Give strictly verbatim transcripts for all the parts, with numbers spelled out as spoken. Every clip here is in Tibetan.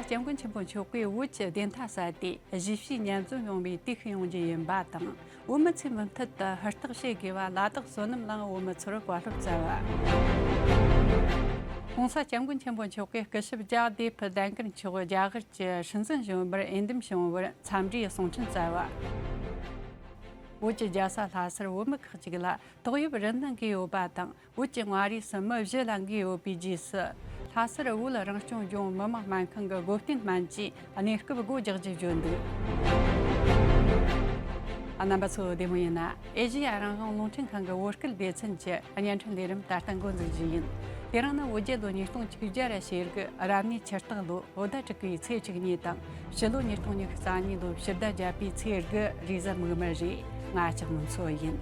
སྐྱབས་མགོན་ཆེན་པོ་མཆོག་གིས་བོད་ཀྱི་བདེན་མཐའ་གསལ་ཏེ་གཞིས་བྱེས་མཉམ་འཛོམས་ཡོང་བའི་དུས་ཤིག་ཡོང་རྒྱུ་ཡིན་པ་དང་། བོད་མི་ཚོས་མུ་མཐུད་དུ་ཧུར་ཐག་བྱེད་དགོས་པ་ལ་དྭགས་བསོད་ནམས་གླིང་བོད་མི་ཚོར་བཀའ་སློབ་སྩལ་བ། ༸གོང་ས་སྐྱབས་མགོན་ཆེན་པོ་མཆོག་གིས་སྐུ་ཞབས་ལྕགས་ལྡེ་ཕུ་ལྡན་དཀར་མཆོག་རྒྱ་གར་གྱི་སྲིད་འཛིན་གཞོན་པར་འོས་འདེམས་བྱུང་བར་འཚམས་འདྲིའི་གསུང་འཕྲིན་སྩལ་བ། བོད་ཀྱི་རྒྱལ་ས་ལྷ་སར་བོད་མི་ཁག་ཅིག་ལ་ཏོག་དབྱིབས་རིམས་ནད་འགོས་ཡོད་པ་དང་། བོད་ཀྱི་མངའ་རིས་སུ་མི་བཞི་ལ་འགོས་ཡོད་པའི་རྗེས་སུ། ལྷ་སར་བོད་རང་སྐྱོང་ལྗོངས་མི་དམངས་སྨན་ཁང་གི་སྒོ་བསྟེན་སྨན་གྱིས་གནས་སྐབས་སྒོ་རྒྱག་རྒྱུ་བརྗོད་འདུག་རྣམ་པ་ཚོ་བདེ་མོ་ཡིན་ན། ཨེ་ཤེ་ཡ་རང་དབང་རླུང་འཕྲིན་ཁང་གི་བོད་སྐད་སྡེ་ཚན་གྱི་བརྙན་འཕྲིན་ལས་རིམ་ད་ལྟ་འགོ་འཛུགས་རྒྱུ་ཡིན། དེ་རིང་ནི་བོད་རྒྱལ་ལོ་ཉིས་སྟོང་བཅུ་བརྒྱ་ར་ཞེ་དགུ་རབ་གནས་ཆུ་སྟག་ལོ་བོད་ཟླ་དྲུག་པའི་ཚེས་བཅུ་གཉིས་དང་། ཕྱི་ལོ་ཉིས་སྟོང་ཉི་ཤུ་རྩ་གཉིས་ལོ་ཕྱི་ཟླ་བརྒྱད་པའི་ཚེས་དགུ་རེས་གཟའ་མིག་དམར་རེད། ང་ལྕགས་མོ་མཚོ་ཡིན།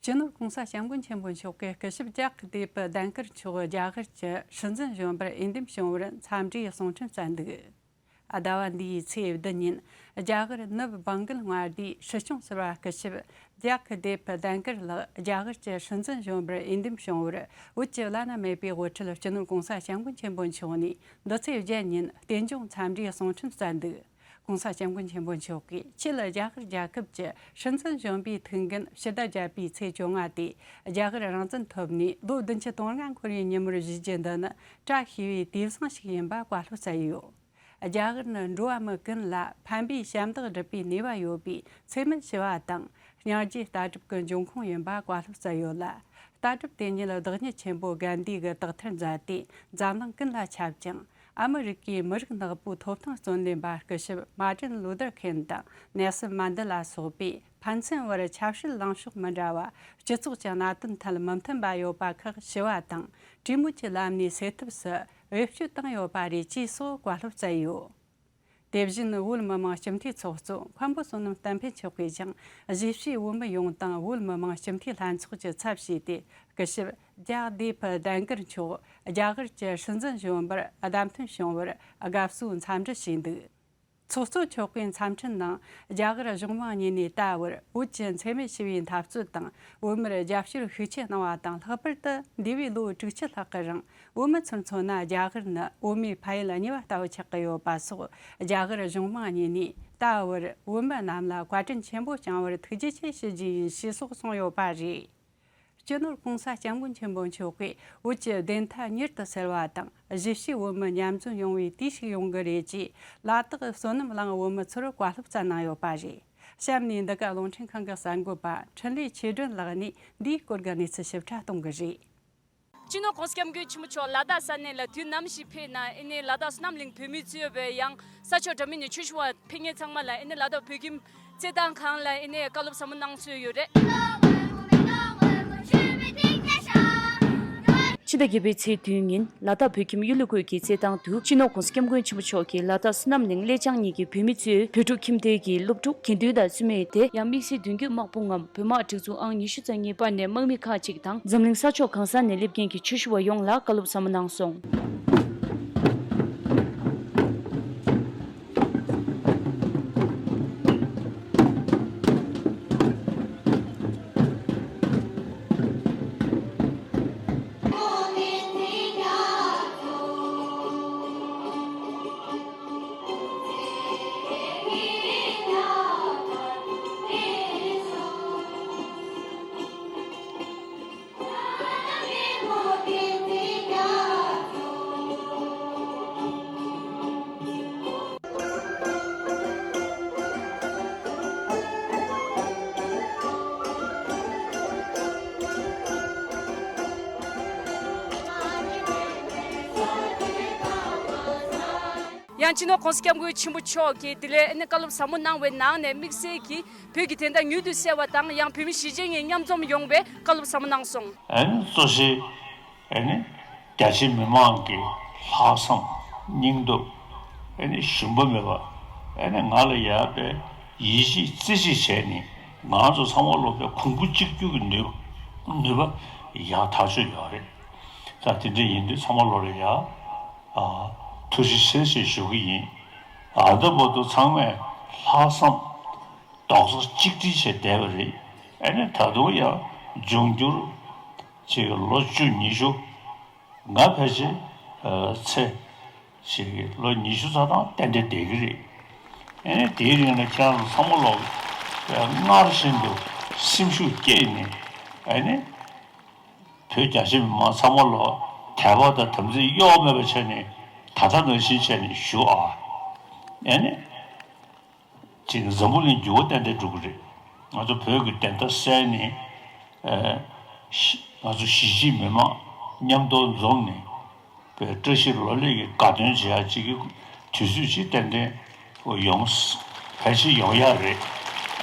སྤྱི་ནོར་༸གོང་ས་༸སྐྱབས་མགོན་ཆེན་པོ་མཆོག་གིས་སྐུ་ཞབས་ལྕགས་ལྡེ་ཕུ་ལྡན་དཀར་མཆོག་རྒྱ་གར་གྱི་སྲིད་འཛིན་གཞོན་པར་འོས་འདེམས་བྱུང་བར་འཚམས་འདྲིའི་གསུང་འཕྲིན་བསྩལ་འདུག་ཟླ་བ་འདིའི་ཚེས་བདུན་ཉིན། རྒྱ་གར་ནུབ་སྦང་གལ་མངའ་སྡེའི་སྲིད་སྐྱོང་ཟུར་པ་སྐུ་ཞབས་ལྕགས་ལྡེ་ཕུ་ལྡན་དཀར་ལགས་རྒྱ་གར་གྱི་སྲིད་འཛིན་གཞོན་པར་འོས་འདེམས་བྱུང་བར། བོད་ཀྱི་བླ་ན་མེད་པའི་དབུ་ཁྲིད་སྤྱི་ནོར་༸གོང་ས་༸སྐྱབས་མགོན་ཆེན་པོ་མཆོག་ནས་འདི་ཚེས་བརྒྱད་ཉིན་རྟེན་འབྱུང་འཚམས་འདྲིའི་གསུང་འཕྲིན་བསྩལ་འདུག ༸གོང་ས་༸སྐྱབས་མགོན་ཆེན་པོ་མཆོག་གིས་ཆེད་རྒྱ་གར་རྒྱལ་ཁབ་ཀྱི་སྲིད་འཛིན་གཞོན་པའི་ཐུགས་འགན་ཕྱི་ཟླ་བརྒྱད་པའི་ཚེས་བཅོ་ལྔ་སྟེ། རྒྱ་གར་རང་བཙན་ཐོབ་ནས་ལོ་བདུན་ཅུ་དོན་ལྔ་འཁོར་བའི་ཉིན་མོར་བཞུགས་རྒྱུ་འདི་ནི་བཀྲ་ཤིས་པའི་དུས་བཟང་ཞིག་ཡིན་པ་བཀའ་སློབ་སྩལ་ཡོད། རྒྱ་གར་ནི་འགྲོ་བ་མི་ཀུན་ལ་ཕན་པའི་ཞབས་འདེགས་སྒྲུབ་པའི་ནུས་པ་ཡོད་པའི་ཚེ་སྨད་ཞི་བ་དང་སྙིང་རྗེའི་ལྟ་གྲུབ་ཀྱི་འབྱུང་ཁུངས་ཡིན་པ་བཀའ་སློབ་སྩལ་ཡོད་ལ། ལྟ་གྲུབ་དེ་ཉིད་བདག་ཉིད་ཆེན་པོ་གན་དྷི་གིས་དག་ཐེར་མཛད་དེ་འཛམ་གླིང་ཀུན་ལ་ཁྱབ་ཅིང་། ཨ་མི་རི་ཀའི་མི་རིགས་ནག་པོའི་ཐོབ་ཐང་བརྩོན་ལེན་པ་སྐུ་ཞབས་མར་ཏིན་ལུ་ཐར་ཁིན་དང་ནེལ་སོན་མན་དེ་ལ་སོགས་པས་ཕན་ཚུན་བར་ཆབ་སྲིད་ལངས་ཕྱོགས་མི་འདྲ་བ། སྤྱི་ཚོགས་ཀྱི་གནད་དོན་ཐད་མི་མཐུན་པ་ཡོད་པ་ཁག་ཞི་བ་དང་གྲོས་མོལ་གྱི་ལམ་ནས་སེལ་ཐབས་སུ་བེད་སྤྱོད་བཏང་ཡོད་པ་རེད་ཅེས་སོགས་བཀའ་སློབ་སྩལ་ཡོད། དེ་བཞིན་བོད་མི་མང་སྤྱི་འཐུས་ཚོགས་གཙོ་མཁན་པོ་བསོད་ནམས་བསྟན་འཕེལ་མཆོག་གིས་ཀྱང་གཞིས་བྱེས་བོད་མི་ཡོངས་དང་བོད་མི་མང་སྤྱི་འཐུས་ལྷན་ཚོགས་ཀྱི་ཚབ་བྱས་ཏེ། སྐུ་ཞབས་ལྕགས་ལྡེ་ཕུ་ལྡན་དཀར་མཆོག་རྒྱ་གར་གྱི་སྲིད་འཛིན་གཞོན་པར་བདམས་ཐོན་བྱུང་བར་དགའ་བསུའི་འཚམས་འདྲི་བྱས་འདུག་ཚོགས་གཙོ་མཆོག་གིས་འཚམས་འཕྲིན་ནང་རྒྱ་གར་གཞུང་མང་གཉིས་ནས་ད་བར་བོད་ཀྱི་འཚེ་མེད་ཞི་བའི་འཐབ་རྩོད་དང་བོད་མིར་རྒྱབ་སྐྱོར་ཤུགས་ཆེ་གནང་བ་དང་། ལྷག་པར་དུ་འདས་པའི་ལོ་དྲུག་ཅུ་ལྷག་གི་རིང་བོད་མི་ཚོར་མཚོན་ན་རྒྱ་གར་ནི་བོད་མིའི་ཕ་ཡུལ་གཉིས་པ་ལྟ་བུ་ཆགས་ཀྱི་ཡོད་པ་སོགས། རྒྱ་གར་གཞུང་མང་གཉིས་ནས་ད་བར་བོད་མི་རྣམས་ལ་བཀའ་དྲིན་ཆེན་པོ་བསྐྱངས་པར་ཐུགས་རྗེ་ཆེ་ཞུ་རྒྱུ་ཡིན་ཞེས་སོགས་གསུངས་ཡོད་པ་རེད། སྤྱི་ནོར་༸གོང་ས་༸སྐྱབས་མགོན་ཆེན་པོ་མཆོག་གིས་བོད་ཀྱི་བདེན་མཐའ་མྱུར་དུ་གསལ་བ་དང་གཞིས་བྱེས་བོད་མི་མཉམ་འཛོམས་ཡོང་བའི་དུས་ཤིག་ཡོང་གི་རེད་ཅེས་ལ་དྭགས་བསོད་ནམས་གླིང་བོད་མི་ཚོར་བཀའ་སློབ་སྩལ་གནང་ཡོད་པ་རེད། གཤམ་ནས་འདི་ག་རླུང་འཕྲིན་ཁང་གི་གསར་འགོད་པ་འཕྲིན་ལས་ཆོས་སྒྲོན་ལགས་ནས་འདིའི་སྐོར་གྱི་གནས་ཚུལ་ཞིབ་ཕྲ་གཏོང་གི་རེད། སྤྱི་ནོར་༸གོང་ས་༸སྐྱབས་མགོན་ཆེན་པོ་མཆོག་ལ་དྭགས་ས་གནས་ལ་དུས་ནམ་ཞིག་ཕེབས་ན། ཨེ་ནས་ལ་དྭགས་བསོད་ནམས་གླིང་བོད་མིའི་གཙོས་པའི་ཡང་ས་ཕྱོགས་འདྲ་མིན་ནས་ཆོས་ཞུ་བ་ཕེབས་མཁན་ཚང་མ་ལ་ཨེ་ནས་ལ་དྭགས་བོད་ཁྱིམ་རྩེད་ཐང་ཁང་ལ་ཨེ་ནས་བཀའ་སློབ་ཟབ་མོ་གནང་སྲོལ་ཡོད་རེད། ཕྱི་ཟླ་བརྒྱད་པའི་ཚེས་བདུན་ཉིན་ལ་དྭགས་བོད་ཁྱིམ་གཡུ་ལོ་ཁུལ་གྱི་རྩེད་ཐང་དུ་སྤྱི་ནོར་༸གོང་ས་༸སྐྱབས་མགོན་ཆེན་པོ་མཆོག་གིས་ལ་དྭགས་བསོད་ནམས་གླིང་གླེ་བྱང་གཉིས་ཀྱི་བོད་མི་གཙོས་བོད་ཕྲུག་ཁྱིམ་སྡེ་གི་སློབ་ཕྲུག་དགེ་འདུན་དང་བཙུན་མའི་སྡེ་ཡང་དམིགས་བསལ་མདུན་སྐྱོད་དམག་དཔུང་ངམ་བོད་དམག་སྒྲིག་འཛུགས་ཨང་ཉི་ཤུ་རྩ་གཉིས་པ་ནས་དམག་མི་ཁག་ཅིག་དང་འཛམ་གླིང་ས་ཕྱོགས་གང་ས་ནས་སླེབས་མཁན་གྱི་ཆོས་ཞུ་བ་ཡོངས་ལ་བཀའ་སློབ་ཟབ་མོ་གནང་སོང་། ཡང་སྤྱི་ནོར་༸གོང་ས་༸སྐྱབས་མགོན་ཆེན་པོ་མཆོག་གིས་དེ་ལས་ཨ་ནི་བཀའ་སློབ་ཟབ་མོ་གནང་བའི་ནང་ནས་དམིགས་བསལ་གྱིས་བོད་ཀྱི་བདེན་མཐའ་མྱུར་དུ་གསལ་བ་དང་། ཡང་བོད་མི་གཞིས་བྱེས་གཉིས་མཉམ་འཛོམས་ཡོང་བའི་བཀའ་སློབ་ཟབ་མོ་གནང་སོང་། ཨ་ནི་གཙོ་ཆེ་ཨ་ནི་རྒྱ་ཆེ་མི་མང་གི་ལྷག་བསམ་སྙིང་སྟོབས་ཨ་ནི་ཞུམ་པ་མེད་པ་ཨ་ནི་ང་ལ་ཡག་པའི་ཡིད་ཆེས་རྩེ་གཅིག་བྱས་ནས་ང་ཚོ་ཚང་མ་སློབ་གྲྭའི་གོང་བུ་གཅིག་གྱུར་གྱི་ནུས་ནུས་པ་ཡག་ཐག་ཆོད་ཡོད་རེད། ད་དེ་འདྲ་ཡིན་དུས་ཚང་མ་ལོ་ལ་ཡ། ཨ། ཐུགས་རྗེ་ཆེ་ཞེས་ཞུ་གི་ཡིན། ཨ། ད་བར་དུ་ཚང་མས་ལྷག་བསམ་རྡོག་རྩ་གཅིག་སྒྲིལ་བྱས་བསྡད་པ་རེད། ཨ་ནི་ད་དུང་ཡང་འབྱུང་འགྱུར་ཅིག་ལོ་བཅུ་ཉི་ཤུ། ང་ཕལ་ཆེར། ཨ། ཚེ་ཞིག་གི་ལོ་ཉི་ཤུ་རྩ་གྲངས་ཏན་ཏན་བསྡད་ཀྱི་རེད། ཨ་ནི་དེའི་རིང་ལ་ཁྱེད་རང་ཚོ་ཚང་མ་ལོ་སྔར་བཞིན་དུ་སེམས་ཤུགས་བསྐྱེད་ནས། ཨ་ནི། བོད་རྒྱ་ཆེ་མི་མང་ཚང་མ་ལོ་དད་པ་དང་དམ་ཚིག་གཡོ་བ་མེད་པ་བྱས་ནས་ད་ལྟ་ནང་བཞིན་བྱས་ནས་བཞུགས་ཨ། ཨེ་ནི། ཅིག་འཛམ་བུ་གླིང་འགྱུར་བ་ཏན་ཏན་འགྲོ་གི་རེད། ང་ཚོ་བོད་ཀྱི་བདེན་མཐའ་གསལ་ནས། ཨེ། ཤི། ང་ཚོ་གཞིས་བྱེས་མི་མང་མཉམ་དུ་འཛོམས་ནས། བཀྲ་ཤིས་ལོ་ལེགས་ཀྱི་དགའ་སྟོན་བྱེད་ཡ་གཅིག་གི་དུས་ཚོད་ཅིག་ཏན་ཏན་ཡོང་། ཕལ་ཆེར་ཡོང་ཡ་རེད།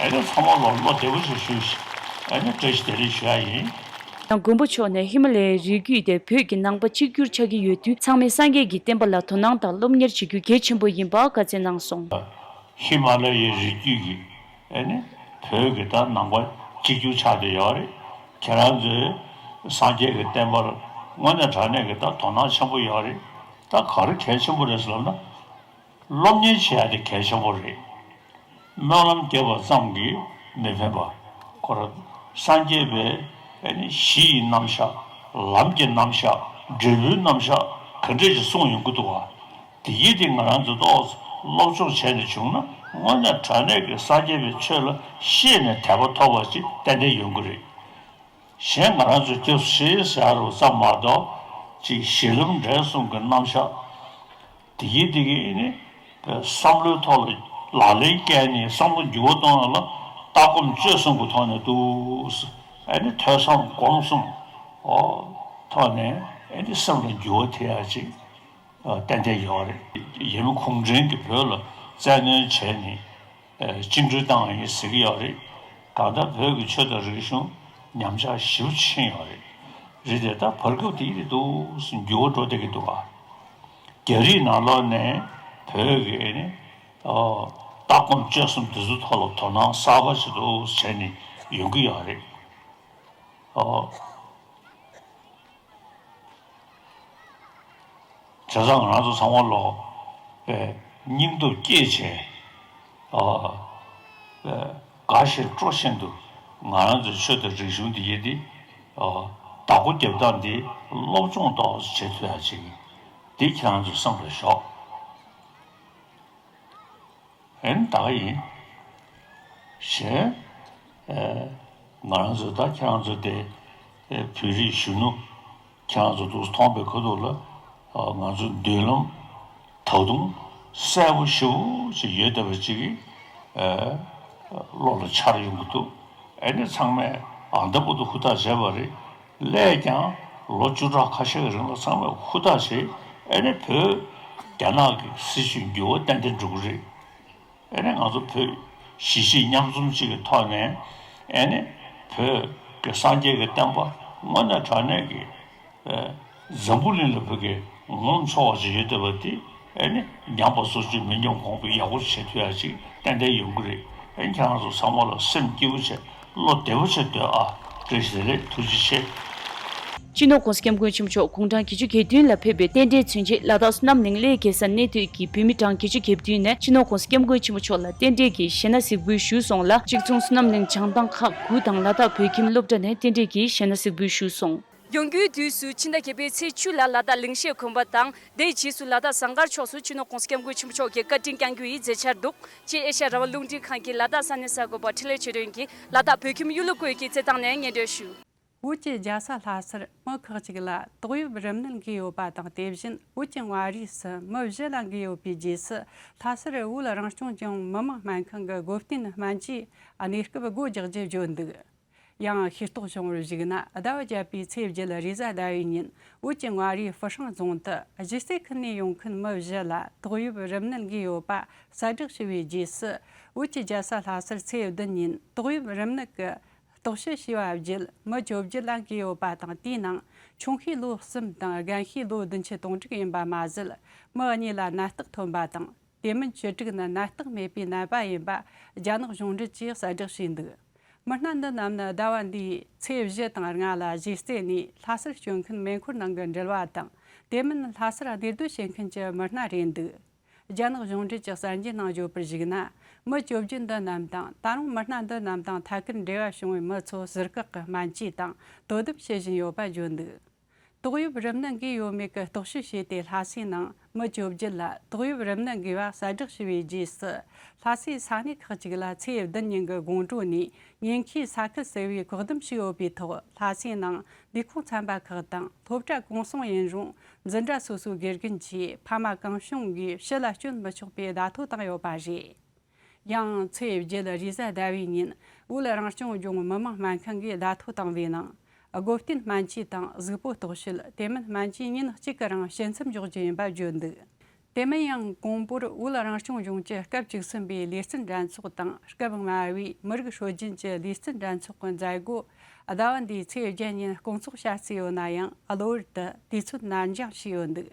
ཨ་ནི་ཚང་མ་ལོ་བློ་བདེ་པོ་ཞིག་ཞུ། ཨ་ནི་བཀྲ་ཤིས་བདེ་ལེགས་ཞུ་ཡ་ཡིན། ཡང་མགོན་པོ་མཆོག་ནས་ཧི་མ་ལ་ཡའི་རི་རྒྱུད་དེ་བོད་ཀྱི་ནང་པ་གཅིག་གྱུར་ཆགས་ཀྱི་ཡོད་དུས། ཚང་མས་སངས་རྒྱས་ཀྱི་བསྟན་པ་ལ་དོ་སྣང་དང་སློབ་གཉེར་བྱེད་རྒྱུ་གལ་ཆེན་པོ་ཡིན་པ་བཀའ་སྩལ་གནང་སོང་། ཧི་མ་ལ་ཡའི་རི་རྒྱུད་ཀྱི། ཨ་ནི་བོད་ཀྱི་ད་ནང་པ་གཅིག་གྱུར་ཆགས་བསྡད་ཡོད་རེད། ཁྱེད་རང་ཚོས་སངས་རྒྱས་ཀྱི་བསྟན་པར་དངོས་གནས་དྲང་གནས་ཀྱི་ད་དོ་སྣང་ཆེན་པོ་ཡོད་རེད། ད་ག་རེ་གལ་ཆེན་པོ་རེད་ཟེར་ལབ་ན། སློབ་གཉེར་བྱེད་ཡ་དེ་གལ་ཆེན་པོ་རེད། སྨོན་ལམ་བརྒྱབ་པ་ཙམ་གྱིས་མི་ཕན་པ། ཁོ་རང་སངས་རྒྱས་པའི་ཨ་ནི་གཞི་ཡི་རྣམ་གཞག་ལམ་གྱི་རྣམ་གཞག་འབྲས་བུའི་རྣམ་གཞག་ག་འདྲས་ཀྱི་གསུངས་ཡོང་གི་འདུག་ག་དེ་ཡིན་དེ་ང་རང་ཚོ་ཏོག་ཙམ་སློབ་སྦྱོང་བྱས་ནས་བྱུང་ན། དངོས་གནས་དྲང་གནས་ཀྱི་སངས་རྒྱས་པའི་ཆོས་ལ་ཤེས་ནས་དད་པ་ཐོབ་པ་ཅིག་ཏན་ཏན་ཡོང་གི་རེད། གཞན་ང་རང་ཚོས་སྐྱབས་སུ་མཆི་ཟེར་བ་ཙམ་མ་གཏོགས། ཅིག་གཞི་ལམ་འབྲས་གསུམ་གྱི་རྣམ་གཞག་དེ་ཡིན་དེ་གིས་ནི། བསམ་བློའི་ཐོག་ལ་ལག་ལེན་བཀལ་ནས་བསམ་བློ་འགྱུར་བ་གཏོང་ཡ་ལ་ལྟ་སྒོམ་སྤྱོད་གསུམ་གྱི་ཐོག་ནས་འདུག་ཨ་ནི་ཐོས་བསམ་སྒོམ་གསུམ། ཨོ། ཐོག་ནས་ཨ་ནི་སེམས་ལ་འགྱུར་བ་ཐེབས་ཡ་ཅིག་ཨ། ཏན་ཏན་ཡོད་རེད། ཡུལ་མི་གུང་ཁྲན་གྱིས་བོད་ལ་བཙན་གནོན་བྱས་ནས། ཨ། བཅིངས་འགྲོལ་བཏང་བ་ཡིན་ཟེར་གྱི་ཡོད་རེད། གང་ལྟར་བོད་ཀྱི་ཆོས་དང་རིག་གཞུང་ཉམས་ཆག་ཞེ་པོ་ཕྱིན་ཡོད་རེད། རེད་དེ་ད་བར་སྐབས་དེ་ཡིན་དུས་འགྱུར་བ་འགྲོ་བསྡད་ཀྱི་འདུག་ག་རྒྱ་རིགས་ནང་ལོགས་ནས་བོད་ཀྱི་ནི། ཨོ། ལྟ་སྒོམ་སྤྱོད་གསུམ་དེ་ཚོའི་ཐོག་ལ་དོ་སྣང་གསར་པ་ཞིག་ཏུ་བྱས་ནས་ཡོང་གི་ཡོད་རེད། ཨོ། བྱས་ཙང་ང་རང་ཚོ་ཚང་མ་ལོ། ཨེ། སྙིང་སྟོབས་བསྐྱེད་བྱས། ཨ། ཨེ། དགའ་བཞིན་སྤྲོ་བཞིན་དུ་ང་རང་ཚོའི་ཆོས་དང་རིག་གཞུང་འདི་ཡིན་ཏེ། ཨ། བདག་པོ་རྒྱབ་སྟངས་འདི་སློབ་སྦྱོང་ཏོག་ཙམ་བྱེད་ཐུབ་ཡ་ཅིག་འདི་ཁྱེད་རང་ཚོའི་སེམས་ལ་ཞོག་ཨེ་ནི་ད་ག་ཡིན། གཞན། ཨེ། ང་རང་ཚོ་ད་ཁྱེད་རང་ཚོ་དེ། ཨེ། བོད་རིགས་གཞོན་ནུ་ཁྱེད་རང་ཚོ་འདུག་མཐོང་པའི་ཁ་ཐུག་ལ། ཨ། ང་ཚོ་མདུན་ལམ་ད་དུང་གསལ་པོ་ཞེ་པོ་ཅིག་ཡོད་བསྡད་པ་ཅིག་གིས། ཨེ། བློ་ལ་འཆར་ཡོང་གི་འདུག་ཨེ་ནི་ཚང་མས་ཨ་འདྲ་པོ་དུ་ཧུར་ཐག་བྱས་པ་རེད། སླད་ཀྱང་ལོ་བཅུ་ཕྲག་ཁ་ཤས་ཀྱི་རིང་ལ་ཚང་མས་ཧུར་ཐག་བྱས། ཨེ་ནི་བོད་རྒྱ་ནག་གི་སྲིད་བྱུས་འགྱུར་བ་ཏན་ཏན་འགྲོ་གི་རེད། ཨེ་ནི་ང་ཚོ་བོད་གཞིས་བྱེས་མཉམ་འཛོམས་གཅིག་གི་ཐོག་ནས། ཨེ་ནི་བོད་ཀྱི་སངས་རྒྱས་ཀྱི་བསྟན་པ་དངོས་གནས་དྲང་གནས་ཀྱི། ཨེ། འཛམ་བུ་གླིང་ལ་བོད་ཀྱི་ངོམ་ཚོགས་པ་ཞིག་ཡོད་བསྡད་པ་དེ། ཨེ་ནི་ཉམས་པ་སོར་ཆུད་མི་ཉམས་གོང་འཕེལ་ཡག་པོ་བྱེད་ཐུབ་ཡ་ཅིག་ཏན་ཏན་ཡོང་གི་རེད། ཨེ་ནི་ཁྱེད་རང་ཚོ་ཚང་མ་ལ་སེམས་སྐྱིད་པོ་བྱས། བློ་བདེ་པོ་བྱས་སྡོད་ཨ། བཀྲ་ཤིས་བདེ་ལེགས། ཐུགས་རྗེ་ཆེ། སྤྱི་ནོར་༸གོང་ས་༸སྐྱབས་མགོན་ཆེན་པོ་མཆོག་དགུང་གྲངས་བརྒྱད་ཅུ་གྱ་བདུན་ལ་ཕེབས་པའི་རྟེན་འབྲེལ་མཚོན་ཆེད། ལ་དྭགས་བསོད་ནམས་གླིང་གླེ་གེ་སར་གནས་སྡོད་ཀྱི་བོད་མི་གྲངས་བརྒྱད་ཅུ་གྱ་བདུན་ནས་སྤྱི་ནོར་༸གོང་ས་༸སྐྱབས་མགོན་ཆེན་པོ་མཆོག་ལ་རྟེན་འབྲེལ་གྱི་ཞལ་སྣ་གཟིགས་འབུལ་ཞུས་སོང་ལ། གཅིག་མཚུངས་བསོད་ནམས་གླིང་བྱང་ཐང་ཁག་དགུ་དང་ལ་དྭགས་བོད་ཁྱིམ་སློབ་གྲྭ་ནས་རྟེན་འབྲེལ་གྱི་ཞལ་སྣ་གཟིགས་འབུལ་ཞུས་སོང་། ཡོང་རྒྱུའི་དུས་སུ་ཕྱི་ཟླ་བརྒྱད་པའི་ཚེས་བཅུ་ལ་ལ་དྭགས་གླིང་གཞིས་དགོན་པ་དང་། དེའི་རྗེས་སུ་ལ་དྭགས་ཟངས་དཀར་ཕྱོགས་སུ་སྤྱི་ནོར་༸གོང་ས་༸སྐྱབས་མགོན་ཆེན་པོ་མཆོག་གི་བཀའ་དྲིན་བསྐྱང་རྒྱུ་ཡི་མཛད་འཆར་འདུག་ཅེས་ཨེ་ཤ་ཡ་རང་དབང་རླུང་འཕྲིན་ཁང་གི་ལ་དྭགས་ས་གནས་གསར་འགོད་པ་འཕྲིན་ལས་ཆོས་སྒྲོན་གྱིས་ལ་དྭགས་བོད་ཁྱིམ་གཡུ་ལོ་ཀོའི་གི་རྩེད་ཐང་ནས་སྙན་སྒྲོན་ཞུ། བོད་ཀྱི་རྒྱལ་ས་ལྷ་སར་མི་ཁག་ཅིག་ལ་ཏོག་དབྱིབས་རིམས་ནད་འགོས་ཡོད་པ་དང་། དེ་བཞིན་བོད་ཀྱི་མངའ་རིས་སུ་མི་བཞི་ལ་འགོས་ཡོད་པའི་རྗེས་སུ། ལྷ་སར་བོད་རང་སྐྱོང་ལྗོངས་མི་དམངས་སྨན་ཁང་གི་སྒོ་བསྟེན་སྨན་བཅོས་གནས་སྐབས་སྒོ་རྒྱག་རྒྱུ་བརྗོད་འདུག་ཡང་ཤེས་རྟོགས་བྱུང་བར་གཞིགས་ན། ཟླ་བ་བརྒྱད་པའི་ཚེས་བརྒྱད་རེས་གཟའ་ཟླ་བའི་ཉིན་བོད་ཀྱི་མངའ་རིས་ཧྥུ་ཧྲང་རྫོང་དུ་གཞིས་རྩེ་ཁུལ་ནས་ཡོང་མཁན་མི་བཞི་ལ་ཏོག་དབྱིབས་རིམས་ནད་འགོས་ཡོད་པ་གསལ་བསྒྲགས་བྱས་པའི་རྗེས་སུ། བོད་ཀྱི་རྒྱལ་ས་ལྷ་སར་ཚེས་བདུན་ཉིན་ཏོག་དབྱིབས་རིམས་ནད་ཀྱི་རྟོག་ཞིབ་བྱས་པ་བརྒྱུད། མི་བཅོ་བརྒྱད་ལ་འགོས་ཡོད་པ་དང་། དེའི་ནང་ཆུང་ཤོས་ལོ་གསུམ་དང་རྒན་ཤོས་ལོ་བདུན་ཅུ་དོན་དྲུག་ཡིན་པ་མ་ཟད། མི་གཉིས་ལ་ནད་རྟགས་ཐོན་པ་དང་། དེ་མིན་བཅུ་དྲུག་ནི་ནད་རྟགས་མེད་པའི་ནད་པ་ཡིན་པ་རྒྱ་ནག་གཞུང་འབྲེལ་གྱིས་གསལ་བསྒྲགས་བྱས་འདུག་མི་སྣ་འདི་རྣམས་ནི་ཟླ་བ་འདིའི་ཚེས་བཞི་དང་ལྔ་ལ་གཞིས་རྩེ་ནས་ལྷ་སར་བསྐྱོད་མཁན་མེ་འཁོར་ནང་གི་འགྲུལ་བ་དང་། དེ་མིན་ལྷ་སར་གནས་སྡོད་བྱེད་མཁན་གྱི་མི་སྣ་རེད་འདུག་རྒྱ་ནག་གཞུང་འབྲེལ་གྱི་གསར་འགྱུར་ནང་བརྗོད་པར་གཞིགས་ན། མི་བཅོ་བརྒྱད་འདི་རྣམས་དང་ད་རུང་མི་སྣ་འདི་རྣམས་དང་ཐད་ཀར་འབྲེལ་བ་བྱུང་བའི་མི་ཚོ་ཟུར་བཀག་གི་སྨན་བཅོས་དང་དོ་དམ་བྱེད་བཞིན་ཡོད་པ་བརྗོད་འདུག་ཏོག་དབྱིབས་རིམས་ནད་འགོས་ཡོད་མེད་ཀྱི་རྟོག་ཞིབ་བྱས་ཏེ། ལྷ་སའི་ནང་མི་བཅོ་བརྒྱད་ལ་ཏོག་དབྱིབས་རིམས་ནད་འགོས་པ་གསལ་བསྒྲགས་བྱས་པའི་རྗེས་སུ། ལྷ་སའི་ས་གནས་ཁག་ཅིག་ལ་ཚེས་བདུན་ཉིན་གྱི་དགོང་དྲོ་ནས་ཉེན་ཁའི་ས་ཁུལ་ཟེར་བའི་བཀག་སྡོམ་བྱས་ཡོད་པའི་ཐོག་ལྷ་སའི་ནང་ལས་ཁུངས་ཚན་པ་ཁག་དང་སློབ་གྲྭ་གུང་སེང་ཡིན་རུང་འཛིན་གྲྭ་སོ་སོའི་དགེ་རྒན་གྱིས་ཕ་མ་གང་བྱུང་གིས་ཕྱི་ལ་བསྐྱོད་མི་ཆོག་པའི་བརྡ་ཐོ་བཏང་ཡོད་པ་རེད། ཡང་ཚེས་བརྒྱད་རེས་གཟའ་ཟླ་བའི་ཉིན་བོད་རང་སྐྱོང་ལྗོངས་མི་དམངས་སྨན་ཁང་གིས་བརྡ་ཐོ་བཏང་བའི་ནང་། སྒོ་བསྟེན་སྨན་བཅོས་དང་གཟུགས་པོ་རྟོག་དཔྱོད། དེ་མིན་སྨན་བཅོས་ཉིན་གཅིག་གི་རིང་ཞིབ་མཚམས་འཇོག་རྒྱུ་ཡིན་པ་བརྗོད་འདུག་དེ་མིན་ཡང་གོང་པོར་བོད་རང་སྐྱོང་ལྗོངས་ཀྱི་སྐབས་བཅུ་གསུམ་པའི་ལས་བརྩོན་འགྲན་ཚོགས་དང་སྐབས་ལྔ་བའི་མི་རིགས་སྲོལ་རྒྱུན་གྱི་ལས་བརྩོན་འགྲན་ཚོགས་ཀྱི་མཛད་སྒོ་ཟླ་བ་འདིའི་ཚེས་བརྒྱད་ཉིན་སྐོང་ཚོགས་བྱ་རྩིས་ཡོད་ན་ཡང་གློ་བུར་དུ་དུས་ཚོད་ནར་འགྱངས་བྱས་ཡོད་འདུག་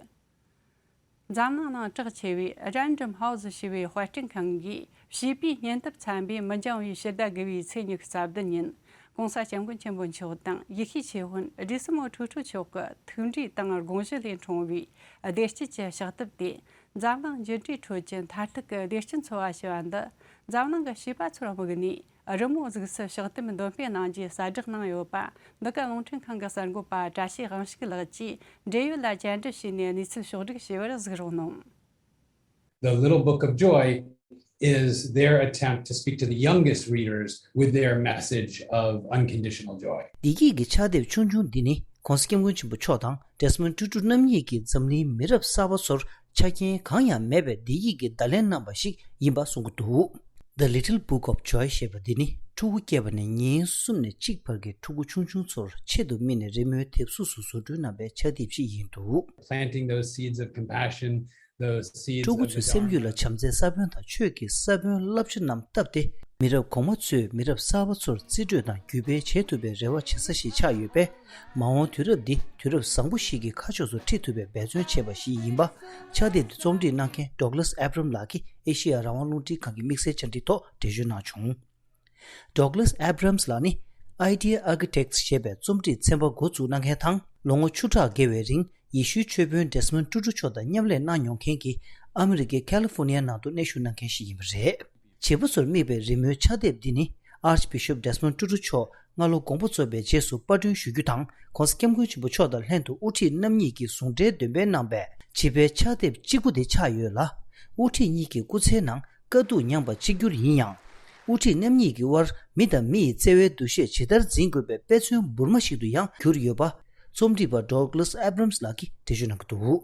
འཛམ་གླིང་ནང་གྲགས་ཆེ་བའི་Random House ཞེས་པའི་དཔར་སྐྲུན་ཁང་གིས་བྱིས་པའི་སྙན་དེབ་ཚན་པའི་མི་འགྱངས་པའི་ཕྱི་ཟླ་དགུ་པའི་ཚེས་ཉི་ཤུ་རྩ་བདུན་ཉིན་༸གོང་ས་༸སྐྱབས་མགོན་ཆེན་པོ་མཆོག་དང་ཡེ་ཤེས་ཆོས་དཔོན་བགྲེས་སོང་ཁྲོ་ཁྲོ་མཆོག་གི་ཐུགས་འདྲིས་དང་དགོངས་གཞི་ལས་འཁྲུངས་པའི་བདེ་སྐྱིད་ཀྱི་ཕྱག་དེབ་སྟེ། འཛམ་གླིང་འགྱུར་འགྲོས་ཁྲོད་ཀྱི་མཐར་ཐུག་གི་བདེ་སྐྱིད་འཚོལ་བ་ཞེས་པ་འདི་འཛམ་གླིང་གི་བྱིས་པ་ཚོར་དམིགས་ནས། རི་མོ་གཟུགས་སུ་ཕྱག་དེབ་འདོན་སྤེལ་གནང་རྒྱུའི་གསལ་བསྒྲགས་གནང་ཡོད་པ། འདི་ག་རླུང་འཕྲིན་ཁང་གི་གསར་འགོད་པ་བཀྲ་ཤིས་དབང་ཕྱུག་ལགས་ཀྱིས་འབྲེལ་ཡོད་ལ་བཅར་འདྲི་བྱས་ནས་གནས་ཚུལ་ཕྱོགས་བསྒྲིགས་བྱས་པར་གཟིགས་རོགས་གནང་། The Little Book of Joy is their attempt to speak to the youngest readers with their message of unconditional joy. བདེ་སྐྱིད་ཀྱི་ཕྱག་དེབ་ཆུང་ཆུང་འདི་ནི་༸གོང་ས་༸སྐྱབས་མགོན་ཆེན་པོ་མཆོག་དང་ཌེ་སི་མོན་ཊུ་ཊུ་རྣམ་གཉིས་ཀྱིས་འཛམ་གླིང་མི་རབས་གསར་པ་ཚོར་ཆ་རྐྱེན་གང་ཡང་མེད་པའི་བདེ་སྐྱིད་ཀྱི་བརྡ་ལན་གནང་བ་ཞིག་ཡིན་པ་གསུང་གི་འདུག The Little Book of Joy ཞེས་པ་འདི་ནི་ཕྲུ་གུ་སྐྱེས་པ་ནས་ཉིན་གསུམ་ནས་གཅིག་བར་གྱི་ཕྲུ་གུ་ཆུང་ཆུང་ཚོར་ཆེད་དུ་དམིགས་ནས་རི་མོའི་དེབ་གཟུགས་སུ་བཟོ་སྐྲུན་གནང་བའི་ཕྱག་དེབ་ཅིག་ཡིན་འདུག Planting those seeds of compassion, those seeds ཕྲུ་གུ་of the ཚོའི་སེམས་རྒྱུད་ལ་བྱམས་བརྩེའི་ས་བོན་དང་ཆོས་ཀྱི་ས་བོན་བསླབ་བྱ་རྣམས་བཏབ་སྟེ། མི་རབས་གོང་མ་ཚོས་མི་རབས་གསར་པ་ཚོར་རྩིས་སྤྲོད་དང་བརྒྱུད་སྤེལ་བྱེད་ཐུབ་པའི་རེ་བ་བྱེད་ས་ཞིག་ཆགས་ཡོད་པས། མ་འོངས་དུས་རབས་འདི་དུས་རབས་བཟང་པོ་ཞིག་གི་ཁ་ཕྱོགས་སུ་ཁྲིད་ཐུབ་པའི་འབད་བརྩོན་བྱས་པ་ཞིག་ཡིན་པ། ཕྱག་དེབ་འདི་རྩོམ་སྒྲིག་གནང་མཁན་Douglas Abrams ལགས་ཀྱིས་ཨེ་ཤེ་ཡ་རང་དབང་རླུང་འཕྲིན་ཁང་གི་དམིགས་བསལ་བཅར་འདྲིའི་ཐོག་འགྲེལ་བརྗོད་གནང་བྱུང་། Douglas Abrams ལགས་ནི་Idea Architects ཞེས་པའི་རྩོམ་སྒྲིག་ཚན་པ་འགོ་བཙུགས་གནང་མཁན་དང་། ལོ་ངོ་བཅུ་ཕྲག་བརྒལ་བའི་རིང་ཡེ་ཤུའི་ཆོས་དཔོན་ཌེ་སི་མོན་ཊུ་ཊུ་མཆོག་དང་མཉམ་ལས་གནང་མྱོང་མཁན་གྱི་ཨ་མི་རི་ཀའི་ཁ་ལི་ཧྥོ་ནི་ཡའི་ནང་དུ་གནས་བཞུགས་གནང་མཁན་ཞིག་ཡིན་པ་རེད། བྱིས་པ་ཚོར་དམིགས་པའི་རི་མོའི་ཕྱག་དེབ་འདི་ནི་Archbishop Desmond Tutu མཆོག་སྔ་ལོ་དགོངས་པ་རྫོགས་པའི་རྗེས་སུ་པར་སྐྲུན་ཞུ་རྒྱུ་དང་། ༸གོང་ས་༸སྐྱབས་མགོན་ཆེན་པོ་མཆོག་དང་ལྷན་དུ་དབུ་ཁྲིད་རྣམ་གཉིས་ཀྱིས་ཟུང་འབྲེལ་འདོན་སྤེལ་གནང་བའི་བྱིས་པའི་ཕྱག་དེབ་གཅིག་པུ་དེ་ཆགས་ཡོད་ལ། དབུ་ཁྲིད་གཉིས་ཀྱི་སྐུ་ཚེའི་ནང་དཀའ་སྡུག་མྱངས་པ་གཅིག་གྱུར་ཡིན་ཡང་། དབུ་ཁྲིད་རྣམ་གཉིས་ཀྱི་དབར་མི་དང་མི་ཡི་བརྩེ་བའི་འདུ་ཤེས་ཇི་ལྟར་འཛིན་དགོས་པའི་དཔེ་མཚོན་འབུར་མ་ཞིག་ཏུ་ཡང་གྱུར་ཡོད་པ། རྩོམ་སྒྲིག་པ་Douglas Abrams ལགས་ཀྱིས་འགྲེལ་བརྗོད་གནང་གི་འདུག་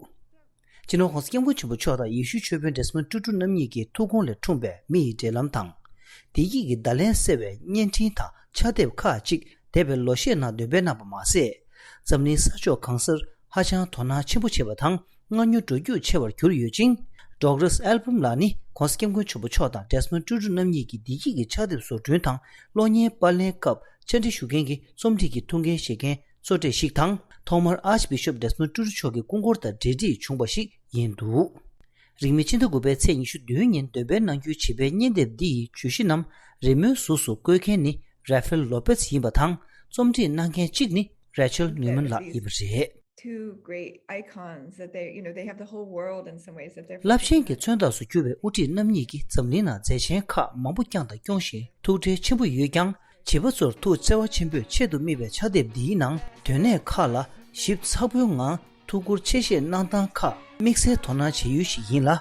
སྤྱི་ནོར་༸གོང་ས་༸སྐྱབས་མགོན་ཆེན་པོ་མཆོག་དང་ཡེ་ཤུའི་ཆོས་དཔོན་ཌེ་སི་མོན་ཊུ་ཊུ་རྣམ་གཉིས་ཀྱི་ཐུགས་དགོངས་ལས་འཁྲུངས་པའི་མི་ཡི་འབྲེལ་ལམ་དང་། བདེ་སྐྱིད་ཀྱི་བརྡ་ལན་གསལ་བའི་བརྙན་འཕྲིན་དང་ཕྱག་དེབ་ཁག་ཅིག་འདས་པའི་ལོ་ཤས་ནང་འདོན་སྤེལ་གནང་པ་མ་ཟད། འཛམ་གླིང་ས་ཕྱོགས་གང་སར་ཧ་ཅང་དོ་སྣང་ཆེན་པོ་བྱེད་པ་དང་། མངགས་ཉོ་འགྲོ་རྒྱུག་ཆེ་བར་གྱུར་ཡོད་ཅིང་། Douglas Abrams ལགས་ནི་༸གོང་ས་༸སྐྱབས་མགོན་ཆེན་པོ་མཆོག་དང་ཌེ་སི་མོན་ཊུ་ཊུ་རྣམ་གཉིས་ཀྱི་བདེ་སྐྱིད་ཀྱི་ཕྱག་དེབ་བཟོ་སྐྲུན་དང་གློག་བརྙན་པར་ལེན་སྐབས་ཕྱག་བྲིས་ཞུ་མཁན་གྱི་རྩོམ་སྒྲིག་གི་ཐུགས་འགན་བཞེས་མཁན་གཙོ་གྲས་ཤིག་དང་། ཐོག་མར་Archbishop Desmond Tutu མཆོག་གི་སྐུ་འཁོར་དང་འབྲེལ་འདྲིས་བྱུང་བ་ཞིག་ཡིན་འདུག་རིང་མིན་ཕྱི་ཟླ་དགུ་པའི་ཚེས་ཉི་ཤུ་བདུན་ཉིན་འདོན་སྤེལ་གནང་རྒྱུའི་བྱིས་པའི་བརྙན་དེབ་འདི་ཡི་བརྗོད་གཞི་རྣམས་རི་མོའི་གཟུགས་སུ་བཀོད་མཁན་ནི་Rafael Lopez ཡིན་པ་དང་། རྩོམ་སྒྲིག་གནང་མཁན་གཅིག་ནི་Rachel Newman ལགས་ཡིན་པ་རེད། Two great icons that they, you know, they have the whole world in some ways at their རླབས་ཆེན་གྱི་མཚོན་རྟགས་སུ་གྱུར་བའི་དབུ་ཁྲིད་རྣམ་གཉིས་ཀྱིས་འཛམ་གླིང་ནང་མཛད་ཆེན་ཁག་མང་པོ་བསྐྱངས་དང་སྐྱོང་བཞིན་ཐུགས་འབྲེལ་ཆེན་པོ་ཡོད་ཀྱང་། བྱིས་པ་ཚོར་ཐུགས་བརྩེ་བ་ཆེན་པོས་ཆེད་དུ་དམིགས་པའི་ཕྱག་དེབ་འདིའི་ནང་དོན་གནད་ཁག་ལ་ཞིབ་ཚགས་པོའི་ངང་ཐུགས་ཁུར་ཆེ་བཞེས་གནང་སྟངས་ཁག་དམིགས་བསལ་དོ་སྣང་བྱེད་ཡུལ་ཞིག་ཡིན་ལ།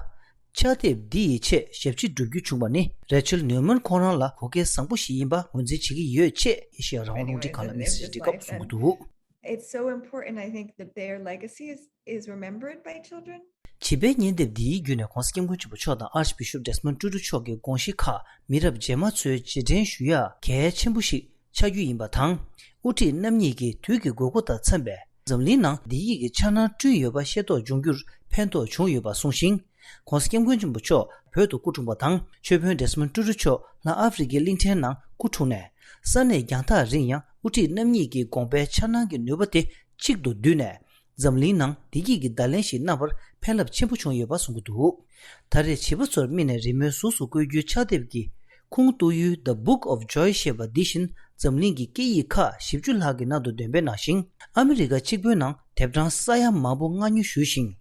ཕྱག་དེབ་འདི་ཡི་ཆེད་ཞབས་ཕྱི་བསྒྲུབ་རྒྱུ་བྱུང་བ་ནི་Rachel Newman ཁོང་རང་ལ་གོ་སྐལ་བཟང་པོ་ཞིག་ཡིན་པ་ངོས་འཛིན་བྱེད་ཀྱི་ཡོད་ཅེས་ཨེ་ཤེ་ཡ་རང་དབང་རླུང་འཕྲིན་ཁང་ལ་དམིགས་བསལ་འགྲེལ་སྐབས་གསུང་གི་འདུག It's so important, I think, that their legacy is, is remembered by children. བྱིས་པའི་བརྙན་དེབ་འདིའི་བརྒྱུད་ནས་༸གོང་ས་༸སྐྱབས་མགོན་ཆེན་པོ་མཆོག་དང་Archbishop Desmond Tutu མཆོག་གི་དགོངས་གཞི་ཁག་མི་རབས་རྗེས་མ་ཚོས་རྗེས་དྲན་ཞུ་ཡག་གལ་ཆེན་པོ་ཞིག་ཆགས་རྒྱུ་ཡིན་པ་དང་། དབུ་ཁྲིད་རྣམ་གཉིས་ཀྱིས་དུས་ཀྱི་དགོས་མཁོ་དང་འཚམས་པའི་འཛམ་གླིང་ནང་བདེ་སྐྱིད་ཀྱི་འཆར་སྣང་བསྐྲུན་ཡོད་པ་ཤེས་རྟོགས་འབྱུང་རྒྱུར་ཕན་ཐོགས་བྱུང་ཡོད་པ་གསུངས་ཤིང་། ༸གོང་ས་༸སྐྱབས་མགོན་ཆེན་པོ་མཆོག་བོད་དུ་སྐུ་འཁྲུངས་པ་དང་། ཆོས་དཔོན་ཌེ་སི་མོན་ཊུ་ཊུ་མཆོག་ལྷ་ཨ་ཧྥེ་རི་ཁའི་གླིང་ཕྲན་ནང་སྐུ་འཁྲུངས་ནས། ས་གནས་རྒྱང་ཐག་རིང་ཡང་དབུ་ཁྲིད་རྣམ་གཉིས་ཀྱི་དགོངས་པའི་འཆར་སྣང་གི་ནུས་པ་དེ་གཅིག་ཏུ་བསྡུས་ནས། འཛམ་གླིང་ནང་བདེ་སྐྱིད་ཀྱི་བརྡ་ལན་ཞིག་གནང་བར་ཕན་རླབས་ཆེན་པོ་བྱུང་ཡོད་པ་གསུང་གི་འདུག་ད་རེས་བྱིས་པ་ཚོར་དམིགས་ནས་རི་མོའི་གཟུགས་སུ་བཀོད་རྒྱུའི་ཕྱག་དེབ་ཀྱི་ ཁུངས་གཏུགས་ཡུལ་The Book of Joy ཞེས་པ་འདི་བཞིན་འཛམ་གླིང་གི་སྐད་ཡིག་ཁག་བཞི་བཅུ་ལྷག་གི་ནང་དུ་འདོན་སྤེལ་གནང་ཞིང་། ཨ་མི་རི་ཀ་གཅིག་པུའི་ནང་དེབ་གྲངས་ས་ཡ་མང་པོ་མངགས་ཉོ་ཞུས་ཤིང་།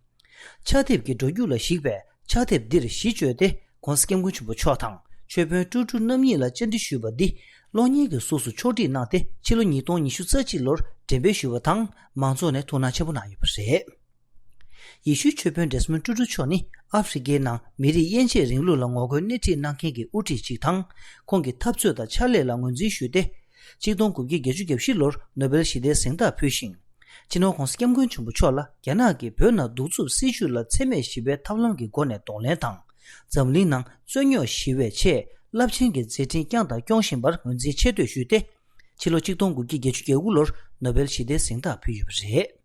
ཕྱག་དེབ་ཀྱི་འགྲོ་རྒྱུགས་ལ་གཞིགས་པའི་ཕྱག་དེབ་འདིར་གཞི་བཅོལ་ཏེ། ྋགོང་ས་ྋསྐྱབས་མགོན་ཆེན་པོ་མཆོག་དང་ཆོས་དཔོན་ཀྲུའུ་ཀྲུའུ་རྣམ་གཉིས་ལ་བཅར་འདྲི་ཞུས་པ་འདི་གློག་བརྙན་གྱི་གཟུགས་སུ་ཕྱོགས་སྒྲིག་གནང་སྟེ། ཕྱི་ལོ་ཉིས་སྟོང་ཉི་ཤུ་རྩ་གཅིག་ལོར་འགྲེམས་སྤེལ་ཞུས་པ་དང་། མང་ཚོགས་ནས་ཐུགས་སྣང་ཆེན་པོ་གནང་ཡོད་པ་རེད། ཡེ་ཤུའི་ཆོས་དཔོན་ཌེ་སི་མོན་ཀྲུའུ་ཀྲུའུ་མཆོག་ནི་ཨ་ཧྥེ་རི་ཁའི་ནང་མི་རིགས་དབྱེ་འབྱེད་རིང་ལུགས་ལ་ངོ་རྒོལ་སྣེ་ཁྲིད་གནང་མཁན་གྱི་དབུ་ཁྲིད་ཅིག་དང་། ཁོང་གི་འཐབ་རྩོད་དང་ཕྱག་ལས་ལ་ངོས་འཛིན་ཞུས་ཏེ། ཆིག་སྟོང་དགུ་བརྒྱ་བརྒྱད་ཅུ་གྱ་བཞི་ལོར་ནོ་བེལ་ཞི་བདེའི་གཟེངས་རྟགས་ཕུལ་ཞིང་། སྤྱི་ནོར་ྋགོང་ས་ྋསྐྱབས་མགོན་ཆེན་པོ་མཆོག་ལ་རྒྱ་ནག་གིས་བོད་ནང་གདུག་རྩུབ་སྲིད་བྱུས་ལ་འཚེ་མེད་ཞི་བའི་ཐབས་ལམ་གྱི་སྒོ་ནས་གདོང་ལེན་དང་། འཛམ་གླིང་ནང་རྩོད་རྙོག་ཞི་བའི་ཆེད་རླབས་ཆེན་གྱི་མཛད་འཕྲིན་བསྐྱངས་དང་སྐྱོང་བཞིན་པར་ངོས་འཛིན་ཆེ་བསྟོད་ཞུས་ཏེ། ཕྱི་ལོ་ཆིག་སྟོང་དགུ་བརྒྱ་བརྒྱད་ཅུ་གྱ་དགུ་ལོར་ནོ་བེལ་ཞི་བདེའི་གཟེངས་རྟགས་ཕུལ་ཡོད་པ་རེད།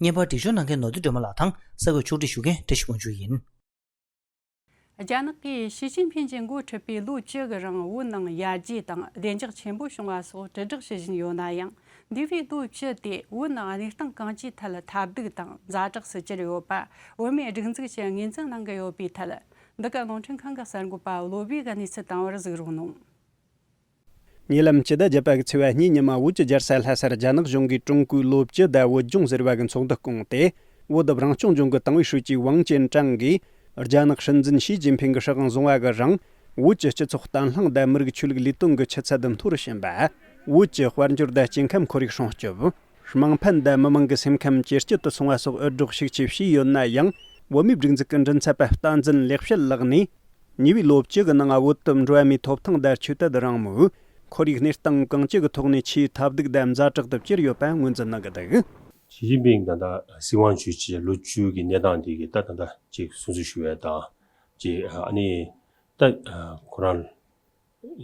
བརྙན་པར་སྒྲིག་སྦྱོར་གནང་མཁན་ནོར་བདེ་སྒྲོལ་མ་ལགས་དང་། གསར་འགོད་ཕྱོགས་སྒྲིག་ཞུ་མཁན་བཀྲ་ཤིས་དབང་ཕྱུག་ཡིན། རྒྱ་ནག་གིས་ཞི་ཅིན་ཕིན་གྱིས་འགོ་ཁྲིད་པའི་ལོ་བཅུ་གི་རིང་བོད་ནང་ཡར་རྒྱས་དང་བདེ་འཇགས་ཆེན་པོ་བྱུང་བ་སོགས་དྲིལ་བསྒྲགས་བྱེད་བཞིན་ཡོད་ན་ཡང་། འདས་པའི་ལོ་བཅུ་དེ་བོད་ནང་གནས་སྟངས་གང་ཅིའི་ཐད་ལ་ཐབས་སྡུག་དང་ཛ་དྲག་ཏུ་གྱུར་ཡོད་པ་བོད་མིའི་སྒྲིག་འཛུགས་ཀྱིས་ངོས་འཛིན་གནང་གི་ཡོད་པའི་ཐད། འདི་ག་རླུང་འཕྲིན་ཁང་གི་གསར་འགོད་པ་བློ་བྷེ་གིས་གནས་ཚུལ་བཏང་བར་གཟིགས་རོགས་གནང་། ཉེ་ལམ་སྤྱི་ཟླ་བརྒྱད་པ་གི་ཚེས་པ་གཉིས་ཉི་མ་བོད་ཀྱི་རྒྱལ་ས་ལྷ་སར་རྒྱ་ནག་གཞུང་གིས་ཀྲུང་གོའི་ལོ་བཅུ་དང་བོད་ལྗོངས་ཟེར་བ་གི་ཚོགས་འདུ་བསྐོངས་ཏེ། བོད་རང་སྐྱོང་ལྗོངས་ཀྱི་ཏང་ཨུའི་ཧྲུའུ་ཅི་ཝང་ཅན་ཀྲང་གིས་རྒྱ་ནག་སྲིད་འཛིན་ཞི་ཅིན་ཕིང་གི་སྲིད་དབང་བཟུང་བ་གི་རིང་། བོད་ཀྱི་སྤྱི་ཚོགས་བརྟན་ལྷིང་དང་མི་རིགས་ཆོས་ལུགས་ལས་དོན་གྱི་ཆུ་ཚད་མཐོ་རུ་ཕྱིན་པ། བོད་ཀྱི་དཔལ་འབྱོར་དང་སྐྱེ་ཁམས་ཁོར་ཡུག་སྲུང་སྐྱོབ། དམངས་ཕན་དང་མི་དམངས་ཀྱི་སེམས་ཁམས་ཇེ་སྐྱིད་དུ་སོང་བ་སོགས་འུད་སྒྲོག་ཤུགས་ཆེ་བྱས་ཡོད་ན་ཡང་། བོད་མིའི་སྒྲིག་འཛུགས་ཀྱི་མགྲིན་ཚབ་པ་བསྟན་འཛིན་ལེགས་བཤད་ལགས་ནས། ཉེ་བའི་ལོ་བཅུ་གི་ནང་བོད་དུ་འགྲོ་བ་མིའི་ཐོབ་ཐང་དང་ཆོས་དད་རང་མོས། ཁོར་ཡུག་གནས་སྟངས་གང་ཅི་གི་ཐོག་ནས་ཆེས་ཐབས་སྡུག་དང་ཛ་དྲག་ཏུ་གྱུར་ཡོད་པ་ངོས་འཛིན་གནང་གི་འདུག། ཞི་ཅིན་ཕིང་ད་ལྟ་སྲིད་དབང་བྱུང་བྱས་ལོ་བཅུ་གི་གནས་སྟངས་དེ་གི་ད་ད་ལྟ་ཅིག་གསུང་ཚུལ་ཞུ་བའི་དང་། ཅིག་ཨ་ནི་ད་ཁོ་རང་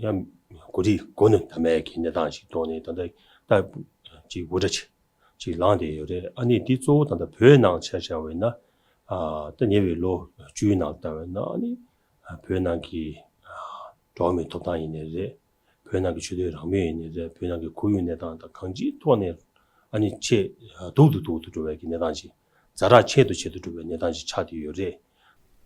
ཡང་འགོ་ཁྲིད་འགོ་ནས་ད་མེད་ཀྱི་གནས་སྟངས་ཤིག་ཐོག་ནས་ད་ལྟ་ད་ཅིག་འུར་སྒྲ་ཅིག་ཅིག་ལངས་བསྡད་ཡོད་རེད། ཨ་ནི་འདི་གཙོ་བོ་ད་ལྟ་བོད་ནང་ཆ་བཞག་པ་ཡིན་ན། ཨ་ད་ཉེ་བའི་ལོ་བཅུའི་ནང་ལྟ་བ་ཡིན་ན། ཨ་ནི་ཨ་བོད་ནང་གི་ཨ་འགྲོ་བ་མིའི་ཐོབ་ཐང་ཡིན་ནའི་རེད། བོད་ནང་གི་ཆོས་དད་རང་མོས་ཡིན་ནའི་རེད། བོད་ནང་གི་ཁོར་ཡུག་གནས་སྟངས་དང་གང་ཅིའི་ཐོག་ནས་ཨ་ནི་ཆེས་སྡུག་ཏུ་སྡུག་ཏུ་འགྲོ་བའི་གི་གནས་སྟངས་ཅིག་ཛ་དྲག་ཆེ་རུ་ཆེ་རུ་འགྲོ་བའི་གནས་སྟངས་ཅིག་ཆགས་བསྡད་ཡོད་རེད།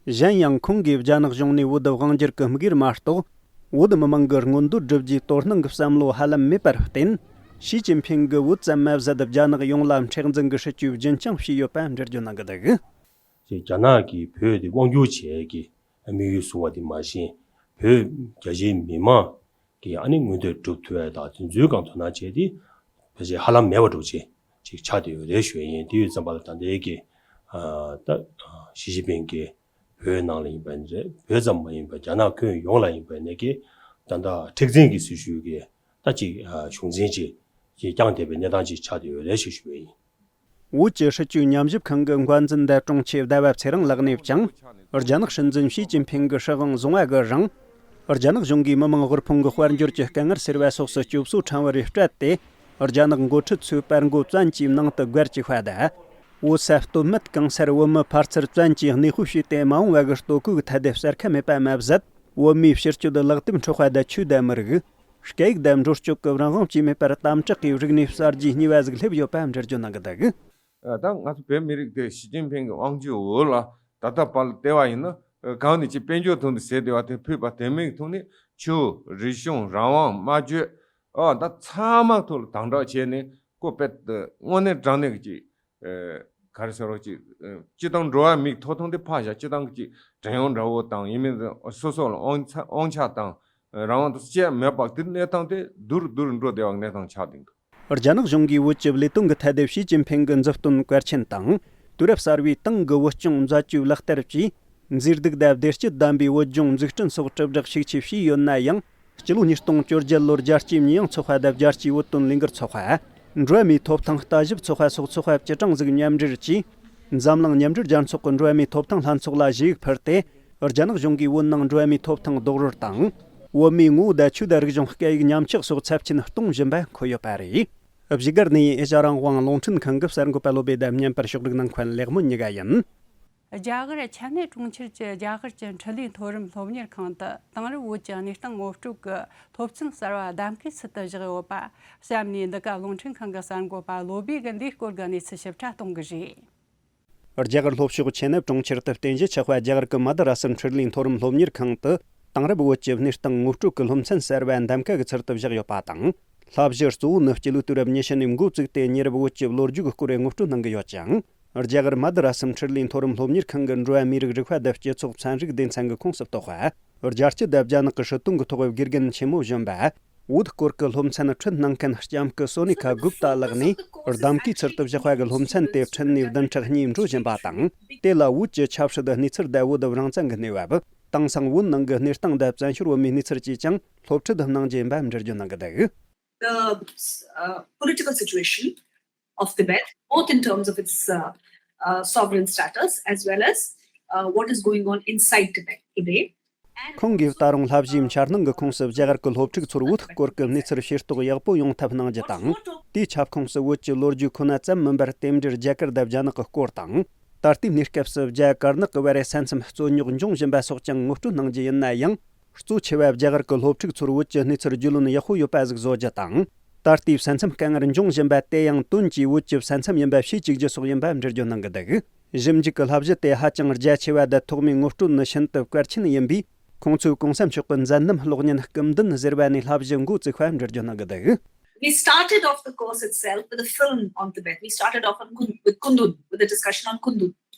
གཞན་ཡང་ཁོང་གིས་རྒྱ་ནག་གཞུང་ནས་བོད་དབང་སྒྱུར་གྱི་དམིགས་ཡུལ་མ་གཏོགས། བོད་མི་མང་གི་མངོན་འདོད་བསྒྲུབ་རྒྱུའི་དོ་སྣང་གི་བསམ་བློ་ཧ་ལམ་མེད་པར་བརྟེན། ཞི་ཅིན་ཕིང་གིས་བོད་ཙམ་མ་ཟད་རྒྱ་ནག་ཡོངས་ལ་མཁྲེགས་འཛིན་གྱི་སྲིད་ཇུས་རྒྱུན་བསྐྱངས་བྱས་ཡོད་པ་འགྲེལ་བརྗོད་གནང་གི་འདུག། ཅེས་རྒྱ་ནག་གིས་བོད་དེ་དབང་བསྒྱུར་བྱེད་ཀྱི་དམིགས་ཡུལ་བཟུང་བ་དེ་མ་གཞི། བོད་རྒྱ་ཆེའི་མི་མང་གི་ཨ་ནི་མངོན་འདོད་སྒྲུབ་ཐུབ་ཡ་དང་དེ་ཚོའི་སྒང་དོ་སྣང་བྱས་ཏེ་ཕལ་ཆེར་ཧ་ལམ་མེད་པ་འདྲ་བོ་ཅིག་ཅིག་ཆགས་བསྡད་ཡོད་རེད་ཞུ་ཡ་ཡིན། དེ་ཡོད་ཙམ་པ་ལ་ད་ལྟའི་གི་ཨ་ད་ཞི་ཅིན་ཕིང་གིས་བོད་ནང་ལ་ཡིན་པ་ཡིན་རེད། བོད་ཙམ་མ་ཡིན་པར་རྒྱ་ནག་ཁྱོན་ཡོངས་ལ་ཡིན་པ་ཡིན་ནའི་གི་ད་ལྟ་མཁྲེགས་འཛིན་གྱི་སྲིད་ཇུས་ཀྱི་ད་ཅིག་ཨ་གཞུང་འཛིན་ཅིག་ཅིག་བསྐྱངས་བསྡད་པའི་གནས་སྟངས་ཅིག་ཆགས་བསྡད་ཡོད་རེད་ཞེས་ཞུ་ཡ་ཡིན། བོད་ཀྱི་སྲིད་བྱུས་ཉམས་ཞིབ་ཁང་གི་འགོ་འཛིན་དང་དྲུང་ཆེ་ཟླ་བ་ཚེ་རིང་ལགས་ནས་ཀྱང་། རྒྱ་ནག་སྲིད་འཛིན་ཞི་ཅིན་ཕིང་གི་སྲིད་དབང་བཟུང་བ་གི་རིང་། རྒྱ་ནག་གཞུང་གིས་མི་དམངས་དབུལ་ཕོངས་ཀྱི་དཔལ་འབྱོར་གྱི་དཀའ་ངལ་སེལ་བ་སོགས་སུ་སྐྱོབ་གསོ་ཁྲལ་བུ་རེ་སྤྲད་དེ། རྒྱ་ནག་འགོ་ཁྲིད་ཚོའི་པར་མགོ་བཙན་གྱིས་ནང་དུ་སྒར་གྱི་ཧྥ་དང་། བོད་ས་སྟོད་སྨད་གང་སར་བོད་མི་ཕར་ཚུར་བཙན་གྱིས་གནས་སྤོ་བྱས་ཏེ་མ་འོངས་པ་གི་ལྟོ་གོས་ཀྱི་ཐད་དེ་གསར་ཁ་མེད་པ་མ་ཟད། བོད་མིའི་སྤྱི་སྤྱོད་ལག་དེབ་འཕྲོག་པ་དང་ཆོས་དང་མི་རིགས། སྐད་ཡིག་དང་འགྲོ་སྐྱོད་ཀྱི་རང་དབང་བཅས་མེད་པར་དམ་དྲག་གིས་རིག་གནས་གསར་བརྗེའི་སྙེ་བ་ཟིག་སླེབས་ཡོད་པ་འགྲེལ་བརྗོད་གནང་གི་འདུག། ད་ང་ཚོ་བོད་མི་རིགས་དེ་ཞི་ཅིན་ཕིང་གི་དབང་སྒྱུར་འོག་ལ་ད་ལྟ་བར་ལ་བལྟས་པ་ཡིན་ན། གང་ནས་ཅིག་དཔལ་འབྱོར་ཐོག་ནས་ཟེར་བསྡད་པ་དེ་ཕུད་པ་དེ་མིན་གྱི་ཐོག་ནས་ཆོས་རིག་གཞུང་རང་དབང་སྨྲ་བརྗོད། ཨ་ད་ཚང་མ་ཐོག་ལ་དམ་དྲག་བྱས་ནས་ཁོ་དཔེ་དེ་དངོས་གནས་དྲང་གནས་ཀྱི་ཅིག་ཨ་ག་རེ་ཟེར་རོགས་ཅིག་ཨ་སྤྱི་བཏང་འགྲོ་བ་མིའི་ཐོབ་ཐང་དེ་ཕར་བཞག་སྤྱི་བཏང་གི་ཅིག་བྲན་གཡོག་འདྲ་བོ་དང་ཡིན་མིན་སོ་སོ་ལ་དབང་ཚ་དབང་ཆ་དང་རང་དབང་དེ་ཅི་ཡང་མེད་པ་དེ་གནས་སྟངས་དེ་སྡུག་རུ་སྡུག་རུ་འགྲོ་བསྡད་པ་གནས་སྟངས་ཆགས་བསྡད་འདུག། རྒྱ་ནག་གཞུང་གིས་བོད་ཀྱི་ལས་དོན་གྱི་ཐད་དེ་ཞི་ཅིན་ཕིང་གི་མཛུབ་སྟོན་གལ་ཆེན་དང་། དུས་རབས་གསར་བའི་ཏང་གི་བོད་སྐྱོང་མཛད་ཇུས་ལག་བསྟར་གྱིས། མཛེས་སྡུག་དང་བདེ་སྐྱིད་ལྡན་པའི་བོད་ལྗོངས་འཛུགས་སྐྲུན་སོགས་དྲིལ་བསྒྲགས་ཤུགས་ཆེ་བྱས་ཡོད་ན་ཡང་། སྤྱི་ལོ་ཉིས་སྟོང་བཅོ་བརྒྱད་ལོར་རྒྱལ་སྤྱིའི་མི་ཡོངས་ཚོགས་པ་དང་རྒྱལ་སྤྱིའི་བོད་དོན་ལས་འགུལ་ཚོགས་པ། འགྲོ་བ་མིའི་ཐོབ་ཐང་ལྟ་ཞིབ་ཚོགས་པ་སོགས་ཚོགས་པ་བཅུ་གྲངས་ཟིག་མཉམ་འབྲེལ་གྱིས། འཛམ་གླིང་མཉམ་འབྲེལ་རྒྱལ་ཚོགས་ཀྱི་འགྲོ་བ་མིའི་ཐོབ་ཐང་ལྷན་ཚོགས་ལ་ཞུ་ཡིག་ཕུལ་ཏེ། རྒྱ་ནག་གཞུང་གིས་བོད་ནང་འགྲོ་བ་མིའི་ཐོབ་ཐང་རྡོག་རོལ་དང་། བོད་མིའི་ངོ་བོ་དང་ཆོས་དང་རིག་གཞུང་སྐད་ཡིག་ཉམས་ཆག་སོགས་ཚབས་ཆེན་གཏོང་བཞིན་པ་འཁོད་ཡོད་པ་རེད། བཞུགས་སྒར་ནས་ཨེ་ཤ་རང་དབང་རླུང་འཕྲིན་ཁང་གི་གསར་འགོད་པ་བློ་བྷེ་དང་བརྙན་པར་ཕྱོགས་སྒྲིག་གནང་མཁན་ལེགས་སྨོན་གཉིས་ཀ་ཡིན། རྒྱ་གར་ཆེན་ནེ་གྲོང་ཁྱེར་གྱི་རྒྱ་གར་གྱི་འཕྲིན་ལས་མཐོ་རིམ་སློབ་གཉེར་ཁང་དུ་དེང་རབས་བོད་ཀྱི་གནས་སྟངས་ངོ་སྤྲོད་ཀྱི་སློབ་ཚན་གསར་བ་གདམ་གའི་ཚུལ་དུ་བཞག་ཡོད་པ་གཤམ་ནས་འདི་ག་རླུང་འཕྲིན་ཁང་གི་གསར་འགོད་པ་བློ་བྷེ་གིས་འདིའི་སྐོར་གྱི་གནས་ཚུལ་ཞིབ་ཕྲ་གཏོང་གི་རེད། རྒྱ་གར་ལྷོ་ཕྱོགས་ཆེ་ནེབ་གྲོང་ཁྱེར་དུ་རྟེན་གཞི་ཆགས་པ་རྒྱ་གར་གྱི་མ་དི་ར་སི་འཕྲིན་ལས་མཐོ་རིམ་སློབ་གཉེར་ཁང་དུ། དེང་རབས་བོད་ཀྱི་གནས་སྟངས་ངོ་སྤྲོད་ཀྱི་སློབ་ཚན་གསར་བ་འདེམས་ཀ་གི་ཚུལ་དུ་བཞག་ཡོད་པ་དང་། བསླབ་གཞི་གཙོ་བོ་ནི་སྤྱི་ལོའི་དུས་རབས་ཉི་ཤུ་ནས་འགོ་བཙུགས་ཏེ་ཉེ་རབས་བོད་ཀྱི་ལོ་རྒྱུས་ཀྱི་སྐོར་ངོ་སྤྲོད་གནང་གི་ཡོད་ཅིང་། རྒྱ་གར་མ་དུ་ར་སམ་འཕྲུལ་ལས་མཐོ་རིམ་སློབ་གཉེར་ཁང་གི་འགྲོ་བ་མིའི་རིགས་རིག་པ་དང་སྤྱི་ཚོགས་ཚན་རིག་སྡེ་ཚན་གྱི་ཁོངས་སུ་གཏོགས་པ། རྒྱལ་སྤྱི་དང་རྒྱ་ནག་གི་སྲིད་དོན་གྱི་ཐོག་དགེ་རྒན་ཆེན་མོ་གཞོན་པ། བོད་སྐོར་གྱི་སློབ་ཚན་ཁྲིད་གནང་མཁན་ལྕམ་སྐུ་སོ་ནི་ཁ་གུབ་ཏ་ལགས་ནས། གདམ་གའི་ཚུལ་དུ་བཞག་པ་གི་སློབ་ཚན་དེ་ཁྲིད་ནས་བདུན་ཕྲག་གཉིས་འགྲོ་བཞིན་པ་དང་། དེ་ལ་བོད་ཀྱི་ཆབ་སྲིད་གནས་ཚུལ་དང་བོད་རང་བཙན་གྱི་གནས་བབ། དེང་སང་བོད་ནང་གི་གནས་སྟངས་དང་བཙན་བྱོལ་བོད་མིའི་གནས་ཚུལ་བཅས་ཀྱང་སློབ་ཁྲིད་གནང་རྒྱུ་ཡིན་པ་འགྲེལ་བརྗོད་གནང་གི་འདུག། The uh, political situation of Tibet, both in terms of its uh, uh, sovereign status as well as uh, what is going on inside Tibet today. ཁོང་གིས་ད་རུང་བསླབ་གཞིའི་འཆར་སྣང་གི་ཁོངས་སུ་རྒྱ་གར་གྱི་སློབ་ཕྲུག་ཚོར་བོད་སྐོར་གྱི་གནས་ཚུལ་ཤེས་རྟོགས་ཡག་པོ་ཡོང་ཐབས་གནང་རྒྱུ་དང་། དེའི་ཁྱབ་ཁོངས་སུ་བོད་ཀྱི་ལོ་རྒྱུས་ཁོ་ན་ཙམ་མིན་པར་རྟེན་འབྲེལ་རྒྱ་གར་དང་རྒྱ་ནག་གི་སྐོར་དང་། ད་ལྟའི་གནས་སྐབས་སུ་རྒྱ་དཀར་ནག་གི་བར་ས་མཚམས་རྩོད་རྙོག་འབྱུང་བཞིན་པ་སོགས་ཀྱང་ངོ་སྤྲོད་གནང་རྒྱུ་ཡིན་ན་ཡང་། གཙོ་ཆེ་བ་རྒྱ་གར་གྱི་སློབ་ཕྲུག་ཚོར་བོད་ཀྱི་གནས་ཚུལ་རྒྱུས་ལོན་ཡག་པོ་ཡོད་པ་ཟིག་བཟོ་རྒྱུ་དང་། ད་ལྟའི་ས་མཚམས་དཀའ་ངལ་འབྱུང་བཞིན་པ་དེ་ཡང་དོན་གྱིས་བོད་ཀྱི་ས་མཚམས་ཡིན་པ་ཤེས་བཅུག་རྒྱུ་སོགས་ཡིན་པ་འགྲེལ་བརྗོད་གནང་གི་འདུག། ཞིབ་འཇུག་གི་བསླབ་གཞི་དེ་ཧ་ཅང་རྒྱ་ཆེ་བ་དང་ཐོག་མའི་ངོ་སྤྲོད་ནི་ཤིན་ཏུ་གལ་ཆེན་ཡིན་པས། ཁོང་ཚོས་གོང་ས་མཆོག་གི་མཛད་རྣམ་གློག་བརྙན་སྐུ་མདུན་ཟེར་བ་ནས་བསླབ་གཞི་འགོ་བཙུགས་པ་འགྲེལ་བརྗོད་གནང་གི་འདུག། We started off the course itself with a film on Tibet. We started off on Kun- with Kundun, with a discussion on Kundun.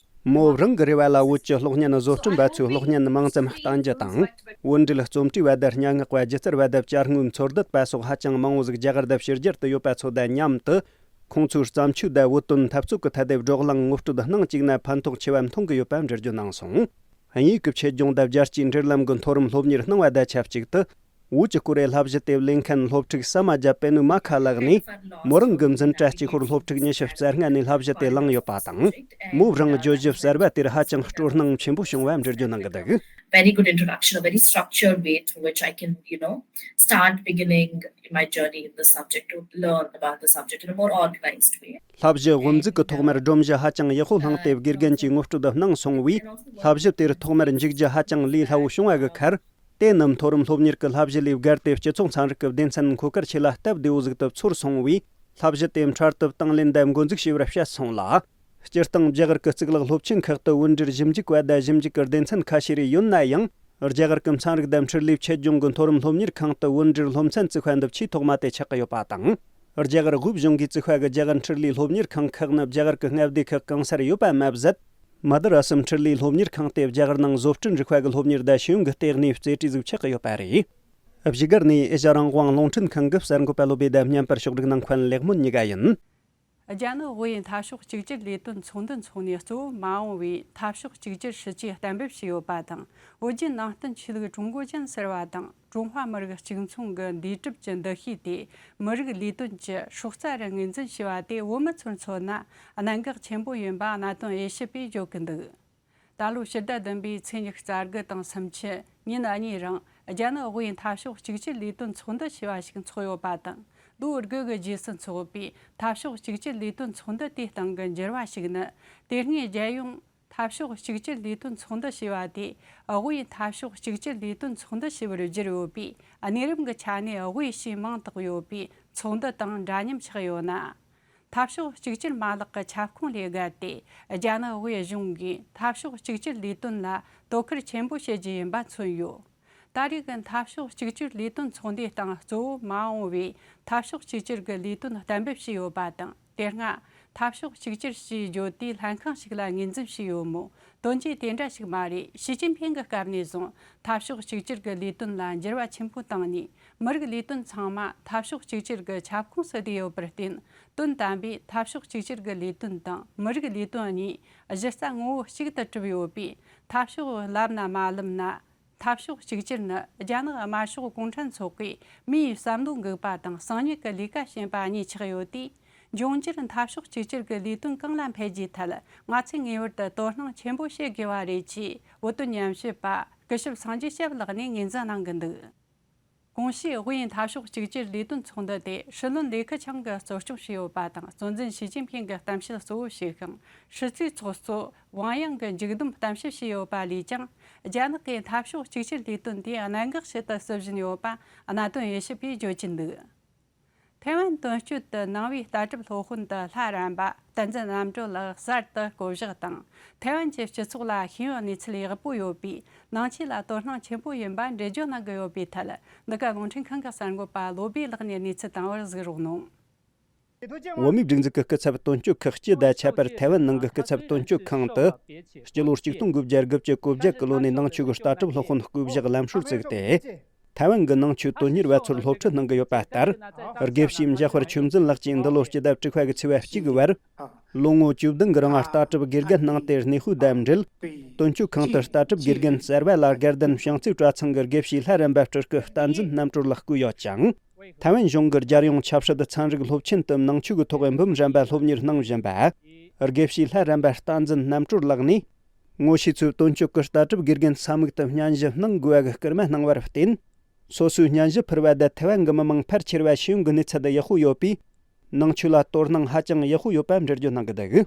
མོ་རང་གི་རེ་བ་ལ་བོད་ཀྱི་གློག་བརྙན་བཟོ་སྐྲུན་པ་ཚོས་གློག་བརྙན་མང་ཙམ་བསྟན་རྒྱུ་དང་། བོད་འབྲེལ་རྩོམ་བྲིས་པ་དང་སྙན་ངག་པ་སྒྱུ་རྩལ་བ་དང་བཅར་དངོས་འཚོལ་བསྡུ་པ་སོགས་ཧ་ཅང་མང་བོ་ཟིག་རྒྱ་གར་དང་ཕྱི་རྒྱལ་དུ་ཡོད་པ་ཚོ་དང་མཉམ་དུ། ཁོང་ཚོའི་བརྩམས་ཆོས་དང་བོད་དོན་འཐབ་རྩོད་ཀྱི་ཐད་དེ་བགྲོ་གླེང་ངོ་སྤྲོད་གནང་བཅུག་ན་ཕན་ཐོགས་ཆེ་བ་མཐོང་གི་ཡོད་པ་འགྲེལ་བརྗོད་གནང་སོང་། དབྱིན་ཡུལ་གྱི་ཆོས་ལྗོངས་དང་རྒྱལ་སྤྱིའི་འབྲེལ་ལམ་གྱི་མཐོ་རིམ་སློབ་གཉེར་གནང་བ་དང་ཆབས་ཅིག་ཏུ། བོད་ཀྱི་སྐོར་རའི་བསླབ་གཞི་དེ་ལེན་མཁན་སློབ་ཕྲུག་ས་མ་རྒྱ་པེ་ནུ་མ་ཁ་ལགས་ནས། མོ་རང་གི་འཛིན་གྲྭ་གཅིག་པོར་སློབ་ཕྲུག་ཉི་ཤུ་རྩ་ལྔ་ནས་བསླབ་གཞི་དེ་བླངས་ཡོད་པ་དང་། མོ་རང་བརྗོད་གཞི་གསར་པ་དེར་ཧ་ཅང་སྤྲོ་སྣང་ཆེན་པོ་བྱུང་བ་འགྲེལ་བརྗོད་གནང་གི་འདུག། Very good introduction, a very structured way through which I can, you know, start beginning my journey in the subject to learn about the subject in a more organized way. བསླབ་གཞི་དབུ་འཛུགས་ཀྱི་ཐོག་མར་སྒྲོམ་གཞི་ཧ་ཅང་ཡག་པོ་བླངས་ཏེ་དགེ་རྒན་གྱིས་ངོ་སྤྲོད་གནང་སོང་བས། བསླབ་གཞི་དེར་ཐོག་མར་འཇུག་རྒྱུ་ཧ་ཅང་ལས་སླ་བོ་བྱུང་བ་གི་ཁར། དེ་ནི་མཐོ་རིམ་སློབ་གཉེར་གྱི་བསླབ་གཞི་ལས་བརྒལ་ཏེ་སྤྱི་ཚོགས་ཚན་རིག་གི་སྡེ་ཚན་མཁོ་གལ་ཆེ་ལ་སྟབས་བདེ་བོ་ཟིག་ཏུ་ཚོར་སོང་བས། བསླབ་གཞི་དེ་འཕྲལ་དུ་དང་ལེན་དང་འགོ་འཛུགས་བྱས་པར་བཤད་སོང་ལ། སྤྱིར་བཏང་རྒྱ་གར་གྱི་གཙུག་ལག་སློབ་ཆེན་ཁག་ཏུ་བོད་འབྲེལ་ཞིབ་འཇུག་པ་དང་ཞིབ་འཇུག་གི་སྡེ་ཚན་ཁ་ཤས་རེ་ཡོད་ན་ཡང་། རྒྱ་གར་གྱི་ཚན་རིག་དང་འཕྲུལ་ལས་ཆེད་སྦྱོང་གི་མཐོ་རིམ་སློབ་གཉེར་ཁང་དུ་བོད་འབྲེལ་སློབ་ཚན་བཙུགས་པ་འདི་ཆེས་ཐོག་མ་དེ་ཆགས་ཀྱི་ཡོད་པ་དང་། རྒྱ་གར་དབུས་གཞུང་གིས་བཙུགས་པ་གི་རྒྱ་གར་འཕྲུལ་ལས་སློབ་གཉེར་ཁང་ཁག་ནི་རྒྱ་གར་གྱི་མངའ་སྡེ་ཁག་གང་སར་ཡོད་པ་མ་ཟད། མ་དུ་ར་སུམ་འཕྲུལ་ལས་སློབ་གཉེར་ཁང་དེ་རྒྱ་གར་ནང་བཟོ་སྐྲུན་རིག་པ་གི་སློབ་གཉེར་དང་ཤེས་ཡོན་གྱི་ལྟེ་གནས་རྩེ་གྲས་ཟིག་ཆགས་ཀྱི་ཡོད་པ་རེད། བཞུགས་སྒར་ནས་ཨེ་ཤ་རང་དབང་རླུང་འཕྲིན་ཁང་གི་གསར་འགོད་པ་བློ་བྷེ་དང་བརྙན་པར་ཕྱོགས་སྒྲིག་གནང་མཁན་ལེགས་སྨོན་གཉིས་ཀ་ཡིན། རྒྱ་ནག་དབུས་འཐབ་ཕྱོགས་གཅིག་གྱུར་ལས་དོན་ཚོགས་འདུ་འཚོགས་ནས་གཙོ་བོ་མ་འོངས་པའི་འཐབ་ཕྱོགས་གཅིག་གྱུར་སྲིད་ཇུས་གཏན་འབེབས་བྱས་ཡོད་པ་དང་། བོད་བརྒྱུད་ནང་བསྟན་ཆོས་ལུགས་ཀྲུང་གོ་ཅན་ཟེར་བ་དང་། ཀྲུང་ཧྭ་མི་རིགས་གཅིག་མཚུངས་ཀྱི་འདུས་གྲུབ་ཀྱི་འདུ་ཤེས་དེ་མི་རིགས་ལས་དོན་གྱི་སྲོག་རྩ་རུ་ངོས་འཛིན་བྱས་པ་དེ་བོད་མི་ཚོར་མཚོན་ན་གནད་འགག་ཆེན་པོ་ཡིན་པ་གནད་དོན་དབྱེ་ཞིབ་པས་བརྗོད་ཀྱི་འདུག། ད་ལོ་ཕྱི་ཟླ་བདུན་པའི་ཚེས་ཉི་ཤུ་རྩ་དགུ་དང་སུམ་ཅུ་ཉིན་གཉིས་རིང་རྒྱ་ནག་དབུས་འཐབ་ཕྱོགས་གཅིག་གྱུར་ལས་དོན་ཚོགས་འདུ་ཞེས་པ་ཞིག་འཚོགས་ཡོད་པ་དང་། ལོ་དགུ་གི་རྗེས་སུ་འཚོགས་པའི་འཐབ་ཕྱོགས་གཅིག་གྱུར་ལས་དོན་ཚོགས་འདུ་དེའི་སྟེང་གི་འགྱུར་བ་ཞིག་ནི། དེ་སྔའི་རྒྱལ་ཡོངས་འཐབ་ཕྱོགས་གཅིག་གྱུར་ལས་དོན་ཚོགས་འདུ་ཞེས་པ་དེ་དབུས་འཐབ་ཕྱོགས་གཅིག་གྱུར་ལས་དོན་ཚོགས་འདུ་ཞེས་པར་བསྒྱུར་ཡོད་པས། གནས་རིམ་གྱི་ཆ་ནས་དབུས་ཞེས་མིང་བཏགས་ཡོད་པའི་ཚོགས་འདུ་དང་འདྲ་མཉམ་ཆགས་ཡོད་ན། འཐབ་ཕྱོགས་གཅིག་གྱུར་མ་ལག་གི་ཁྱབ་ཁོངས་ལས་བརྒལ་ཏེ། རྒྱ་ནག་དབུས་གཞུང་གིས་འཐབ་ཕྱོགས་གཅིག་གྱུར་ལས་དོན་ལ་དོ་ཁུར་ཆེན་པོ་བྱེད་རྒྱུ་ཡིན་པ་མཚོན་ཡོད། ད་རེས་ཀྱི་འཐབ་ཕྱོགས་གཅིག་གྱུར་ལས་དོན་ཚོགས་འདུའི་སྟེང་གཙོ་བོ་མ་འོངས་པའི་འཐབ་ཕྱོགས་གཅིག་གྱུར་གྱི་ལས་དོན་གཏན་འབེབས་བྱས་ཡོད་པ་དང་། དེ་སྔ་འཐབ་ཕྱོགས་གཅིག་གྱུར་ཞེས་བརྗོད་དུས་ལྷན་ཁང་ཞིག་ལ་ངོས་འཛིན་བྱས་ཡོད་མོད། དོན་གྱིས་དེ་འདྲ་ཞིག་མ་རེད། ཞི་ཅིན་ཕིང་གི་སྐབས་ནས་བཟུང་འཐབ་ཕྱོགས་གཅིག་གྱུར་གྱི་ལས་དོན་ལ་འགྱུར་བ་ཆེན་པོ་བཏང་ནས། མི་རིགས་ལས་དོན་ཚང་མ་འཐབ་ཕྱོགས་གཅིག་གྱུར་གྱི་ཁྱབ་ཁོངས་སུ་བསྡུས་ཡོད་པར་བརྟེན། དོན་དམ་པའི་འཐབ་ཕྱོགས་གཅིག་གྱུར་གྱི་ལས་དོན་དང་མི་རིགས་ལས་དོན་གཉིས་གཞི་རྩ་ངོ་བོ་གཅིག་ཏུ་གྲུབ་ཡོད་པས། འཐབ་ཕྱོགས་ལབ་ན་མ་ལབ་ན། འཐབ་ཕྱོགས་གཅིག་གྱུར་ནི་རྒྱ་ནག་དམར་ཤོག་གུང་ཁྲན་ཚོགས་པས་མིའི་བསམ་བློ་འགུག་པ་དང་གསང་ཉུལ་གྱི་ལས་ཀ་བྱེད་པ་གཉིས་ཆགས་ཡོད་དུས། འབྱུང་འགྱུར་འཐབ་ཕྱོགས་གཅིག་གྱུར་གྱི་ལས་དོན་གང་ལ་འཕེལ་རྒྱས་ཐད་ང་ཚོས་ངེས་པར་དུ་དོ་སྣང་ཆེན་པོ་བྱེད་དགོས་པ་རེད་ཅེས་བོད་དོན་ཉམས་ཞིབ་པ་སྐུ་ཞབས་སངས་རྒྱས་ཞབས་ལགས་ནས་ངོས་འཛིན་གནང་གི་འདུག། གོང་ཞུས་དབུས་འཐབ་ཕྱོགས་གཅིག་གྱུར་ལས་དོན་ཚོགས་འདུ་དེ་སྲིད་བློན་ལི་ཁེ་ཆང་གིས་གཙོ་སྐྱོང་བྱས་ཡོད་པ་དང་། གཙོ་འཛིན་ཞི་ཅིན་ཕིང་གིས་གཏམ་བཤད་གཙོ་བོ་བྱས་ཤིང་། ཕྱི་སྲིད་ཚོགས་གཙོ་ཝང་དབྱང་གིས་མཇུག་བསྡོམས་གཏམ་བཤད་བྱས་ཡོད་པ་ལས་ཀྱང་། རྒྱ་ནག་གིས་འཐབ་ཕྱོགས་གཅིག་གྱུར་ལས་དོན་དེ་གནད་འགག་ཞིག་ཏུ་བརྩི་བཞིན་ཡོད་པ་གནད་དོན་དབྱེ་ཞིབ་པས་བརྗོད་ཀྱིན་འདུག། ཐའེ་ཝན་དོན་གཅོད་དུ་ནང་པའི་ལྟ་གྲུབ་སློབ་དཔོན་དུ་ལྷ་རམ་པ་བསྟན་འཛིན་རྣམ་གྲོལ་ལགས་གསར་དུ་བསྐོ་གཞག་དང་། ཐའེ་ཝན་གྱི་སྤྱི་ཚོགས་ལ་ཤེས་ཡོན་གནས་ཚུལ་ཡག་པོ་ཡོད་པས། ནང་ཆོས་ལ་དོ་སྣང་ཆེན་པོ་ཡིན་པ་འགྲེལ་བརྗོད་གནང་གི་ཡོད་པའི་ཐད། འདི་ག་རླུང་འཕྲིན་ཁང་གི་གསར་འགོད་པ་བློ་བྷེ་ལགས་ནས་གནས་ཚུལ་བཏང་བར་གཟིགས་རོགས་གནང་། བོད་མིའི་སྒྲིག་འཛུགས་ཀྱི་སྐུ་ཚབ་དོན་གཅོད་ཁག་སྤྱི་དང་ཁྱད་པར་ཐའེ་ཝན་ནང་གི་སྐུ་ཚབ་དོན་གཅོད་ཁང་དུ། སྤྱི་ལོ་ཆིག་སྟོང་དགུ་བརྒྱ་དགུ་བཅུ་གོ་བརྒྱད་ཀྱི་ལོ་ནས་ནང་ཆོས་ཀྱི་ལྟ་གྲུབ་སློབ་དཔོན་བསྐོ་གཞག་ལམ་སྲོལ་བཙུགས་ཏེ། ཐའེ་ཝན་གྱི་ནང་ཆོས་དོན་གཉེར་བ་ཚོར་སློབ་ཁྲིད་གནང་གི་ཡོད་པ་ལྟར། དགེ་བཤེས་འཇམ་དཔལ་ཆོས་འཛིན་ལགས་ཀྱིས་འདི་ལོ་སྤྱི་ཟླ་དྲུག་པ་གི་ཚེས་པ་གཅིག་གི་བར། ལོ་ངོ་བཅུ་བདུན་གྱི་རིང་ལྟ་གྲུབ་དགེ་རྒན་གནང་སྟེ་གནས་སྤོས་དང་འབྲེལ། དོན་གཅོད་ཁང་དུ་ལྟ་གྲུབ་དགེ་རྒན་གསར་པ་ལ་དགའ་ལྡན་བྱང་རྩེ་གྲྭ་ཚང་གི་དགེ་བཤེས་ལྷ་རམ་པ་སྤྲུལ་སྐུ་བསྟན་འཛིན་རྣམ་གྲོལ་ལགས་བསྐོས་ཡོད་ཅིང་། ཐའེ་ཝན་གཞུང་གི་རྒྱལ་ཡོངས་ཆབ་སྲིད་ཚན་རིག་སློབ་ཆེན་དུ་ནང་ཆོས་ཀྱི་ཐོག་འབུམ་རམས་པ་སློབ་གཉེར་གནང་བཞིན་པ། དགེ་བཤེས་ལྷ་རམ་པ་བསྟན་འཛིན་རྣམ་གྲོལ་ལགས་ནས། ངོ་ཤེས་ཚོས་དོན་གཅོད་ཀྱི་ལྟ་གྲུབ་དགེ་རྒན་ས་མིག་ཏུ་སྙན་ཞུ་གནང་དགོས་པ་གི་སྐུལ་མ་གནང་བར་བརྟེན། སོ་སོའི་སྙན་ཞུ་ཕུལ་བ་དེ་ཐའེ་ཝན་གྱི་མི་མང་ཕལ་ཆེ་བ་ཤེས་ཡོན་གྱི་གནས་ཚད་ཡག་པོ་ཡོད་པས། ནང་ཆོས་ལ་དོ་སྣང་ཧ་ཅང་ཡག་པོ་ཡོད་པ་འགྲེལ་བརྗོད་གནང་གི་འདུག།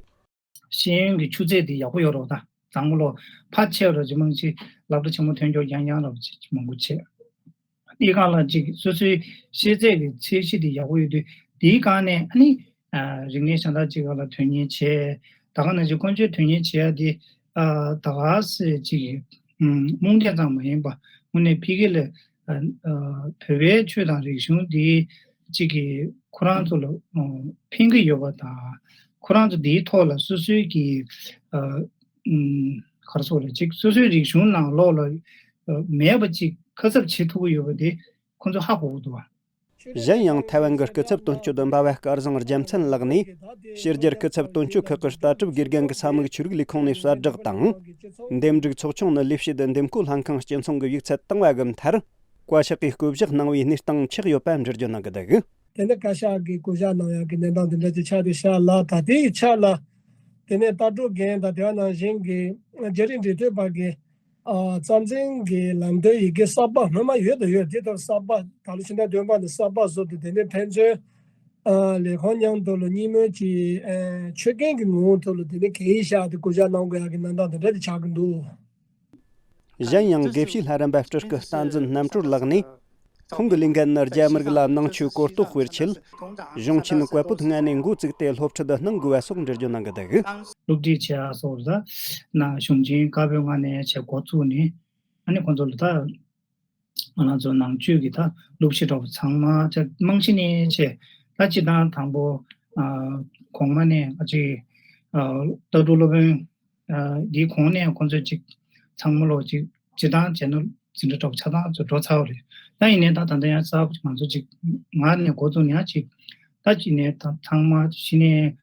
ཤེས་ཡོན་གྱི་ཆུ་ཚད་དེ་ཡག་པོ་ཡོད་རེད་པ། ད་དང་པོ་ལོ་ཕལ་ཆེ་བ་རེད་ཅིག་མང་ཅིག་སློབ་གྲྭ་ཆེན་མོ་ཐོན་མཁན་རྐྱང་རྐྱང་རེད་ཅིག་མང་པོ་བྱས། དེའི་སྒང་ལ་ཅིག་སོ་སོའི་ཤེས་ཚད་ཀྱི་ཚད་གཞི་དེ་ཡག་པོ་ཡོད་དུས། དེའི་སྒང་ནས་ཨ་ནི་ཨ་རིག་གནས་གཞན་དག་ཅིག་སྒང་ལ་དོན་གཉེར་བྱས། ད་ག་ནང་བཞིན་དཀོན་མཆོག་དོན་གཉེར་བྱེད་ཡ་དེ་ཨ་ད་ག་སེ་ཅིག་ཨ་རྨོངས་དད་ཙམ་མ་ཡིན་པ། དངོས་གནས་ཕ་གི་ལ་ཨ་ཨ་བོད་པའི་ཆོས་དང་རིག་གཞུང་དེ་ཅིག་གིས་ཁོ་རང་ཚོ་ལ་ཨ་ཕན་གྱི་ཡོད་པ་དང་། ཁོ་རང་ཚོ་དེའི་ཐོག་ལ་སོ་སོའི་གི་ཨ་ཨུམ་ག་རེ་ཟེར་དགོས་རེད། ཅིག་སོ་སོའི་རིག་གཞུང་ནང་ལོགས་ལ་ཨ་མེད་པ་ཅིག་ཁ་གསབ་བྱེད་ཐུབ་ཀྱི་ཡོད་པ་དེ་ཁོ་ཚོ་ཧ་གོ་གི་འདུག་བ། གཞན་ཡང་། ཐའེ་ཝན་གྱི་སྐུ་ཚབ་དོན་གཅོད་འབའ་པ་སྐལ་བཟང་རྒྱལ་མཚན་ལགས་ནས། ཕྱི་རྒྱལ་སྐུ་ཚབ་དོན་གཅོད་ཁག་གི་ལྟ་གྲུབ་དགེ་རྒན་གྱི་ས་མིག་ཆོས་རིག་ལས་ཁུངས་ནས་གསལ་བསྒྲགས་དང་། འདེམས་སྒྲུག་ཚོགས་ཆུང་ནི་ལས་བྱེད་འདེམས་བསྐོ་ལྷན་ཁང་སྤྱི་ཚོགས་ཀྱི་ཡིག་ཚད་བཏང་བ་གི་མཐར། བཀའ་ཤག་གིས་བསྐོ་གཞག་གནང་བའི་གནས་སྟངས་ཆགས་ཡོད་པ་འགྲེལ་བརྗོད་གནང་གི་འདུག། དེ་ནས་བཀའ་ཤག་གིས་བསྐོ་གཞག་གནང་ཡག་གི་གནས་སྟངས་དེ་འདྲ་ཅིག་ཆགས་བསྡད་ཤག་ལ། ད་ལྟའི་ཆ་ལ། དེ་ནས་ལྟ་གྲུབ་འགན་དང་དེ་བ་ནང་བཞིན་གྱི་རྒྱ་རིགས་འབྲེལ་མཐུད་པ་གི་ཨ་རྩ་འཛིན་གྱི་ལམ་སྟོན་ཡི་གེ་གསར་པ་སྔོན་མ་ཡོད་དང་ཡོད། དེ་ལྟར་གསར་པ་ད་ལོ་ཕྱི་ཟླ་བདུན་པ་ནས་གསར་པ་བཟོ་སྟེ། དེ་ནས་ཕན་ཚུན་ཨ་ལས་ཁུངས་མཉམ་དུ་ལ་གཉིས་མོལ་གྱི་ཨ་ཆོད་གན་གྱི་ངོ་བོ་ཐོག་ལ་དེ་ནས་གན་ཡིག་བཞག་སྟེ་བསྐོ་གཞག་གནང་དགོས་ཡག་གི་གནས་སྟངས་དེ་འདྲ་དེ་ཆགས་ཀྱི་འདུག། གཞན་ཡང་། དགེ་བཤེས་ལྷ་རམས་པ་སྤྲུལ་སྐུ་བསྟན་འཛིན་རྣམ་གྲོལ་ལགས་ནས། ཁོང་གི་ལས་འགན་ནི་རྒྱ་མི་རིགས་ལ་ནང་ཆོས་གོ་རྟོགས་སྤེལ་ཆེད། གཞུང་ཆེན་བཀའ་པོད་ལྔ་ནས་འགོ་བཙུགས་ཏེ་སློབ་ཁྲིད་གནང་དགོས་པ་སོགས་འགྲེལ་བརྗོད་གནང་གི་འདུག། སློབ་ཁྲིད་བྱེད་ཡ་སོགས་ལ་ན་གཞུང་ཆེན་བཀའ་པོད་ལྔ་ནས་བྱས་འགོ་བཙུགས་ནས། ཨ་ནི་ཁོང་ཚོ་ལ་ད་ང་རང་ཚོ་ནང་ཆོས་ཀྱི་ད་སློབ་གཞི་འདྲ་པོ་ཚང་མ་ཆ་རྨང་གཞི་ནས་བྱས། ད་སྤྱིར་བཏང་དང་པོ་ཨ་གོང་མ་ནས་ཨ་ཅིག་ཨ་ལྟ་གྲུབ་སློབ་དཔོན། ཨ་འདིའི་གོང་ནས་ཁོང་ཚོས་ཅིག་ཚང་མ་ལོག་ཅིག་སྤྱིར་བཏང་བྱས་ན་འཛིན་གྲྭ་འདྲ་པོ་ཆ་ཚང་ཚོ་འགྲོ་ཚར་བ་རེད། ད་ཡིན་ནའི་ད་ད་ལྟ་ཡང་གསར་པ་ང་ཚོ་ཅིག་ང་ནས་འགོ་བཙུགས་ནས་ཡང་ཅིག་ད་ཅིག་ནས་ད་ཚང་མ་གཞི་ནས་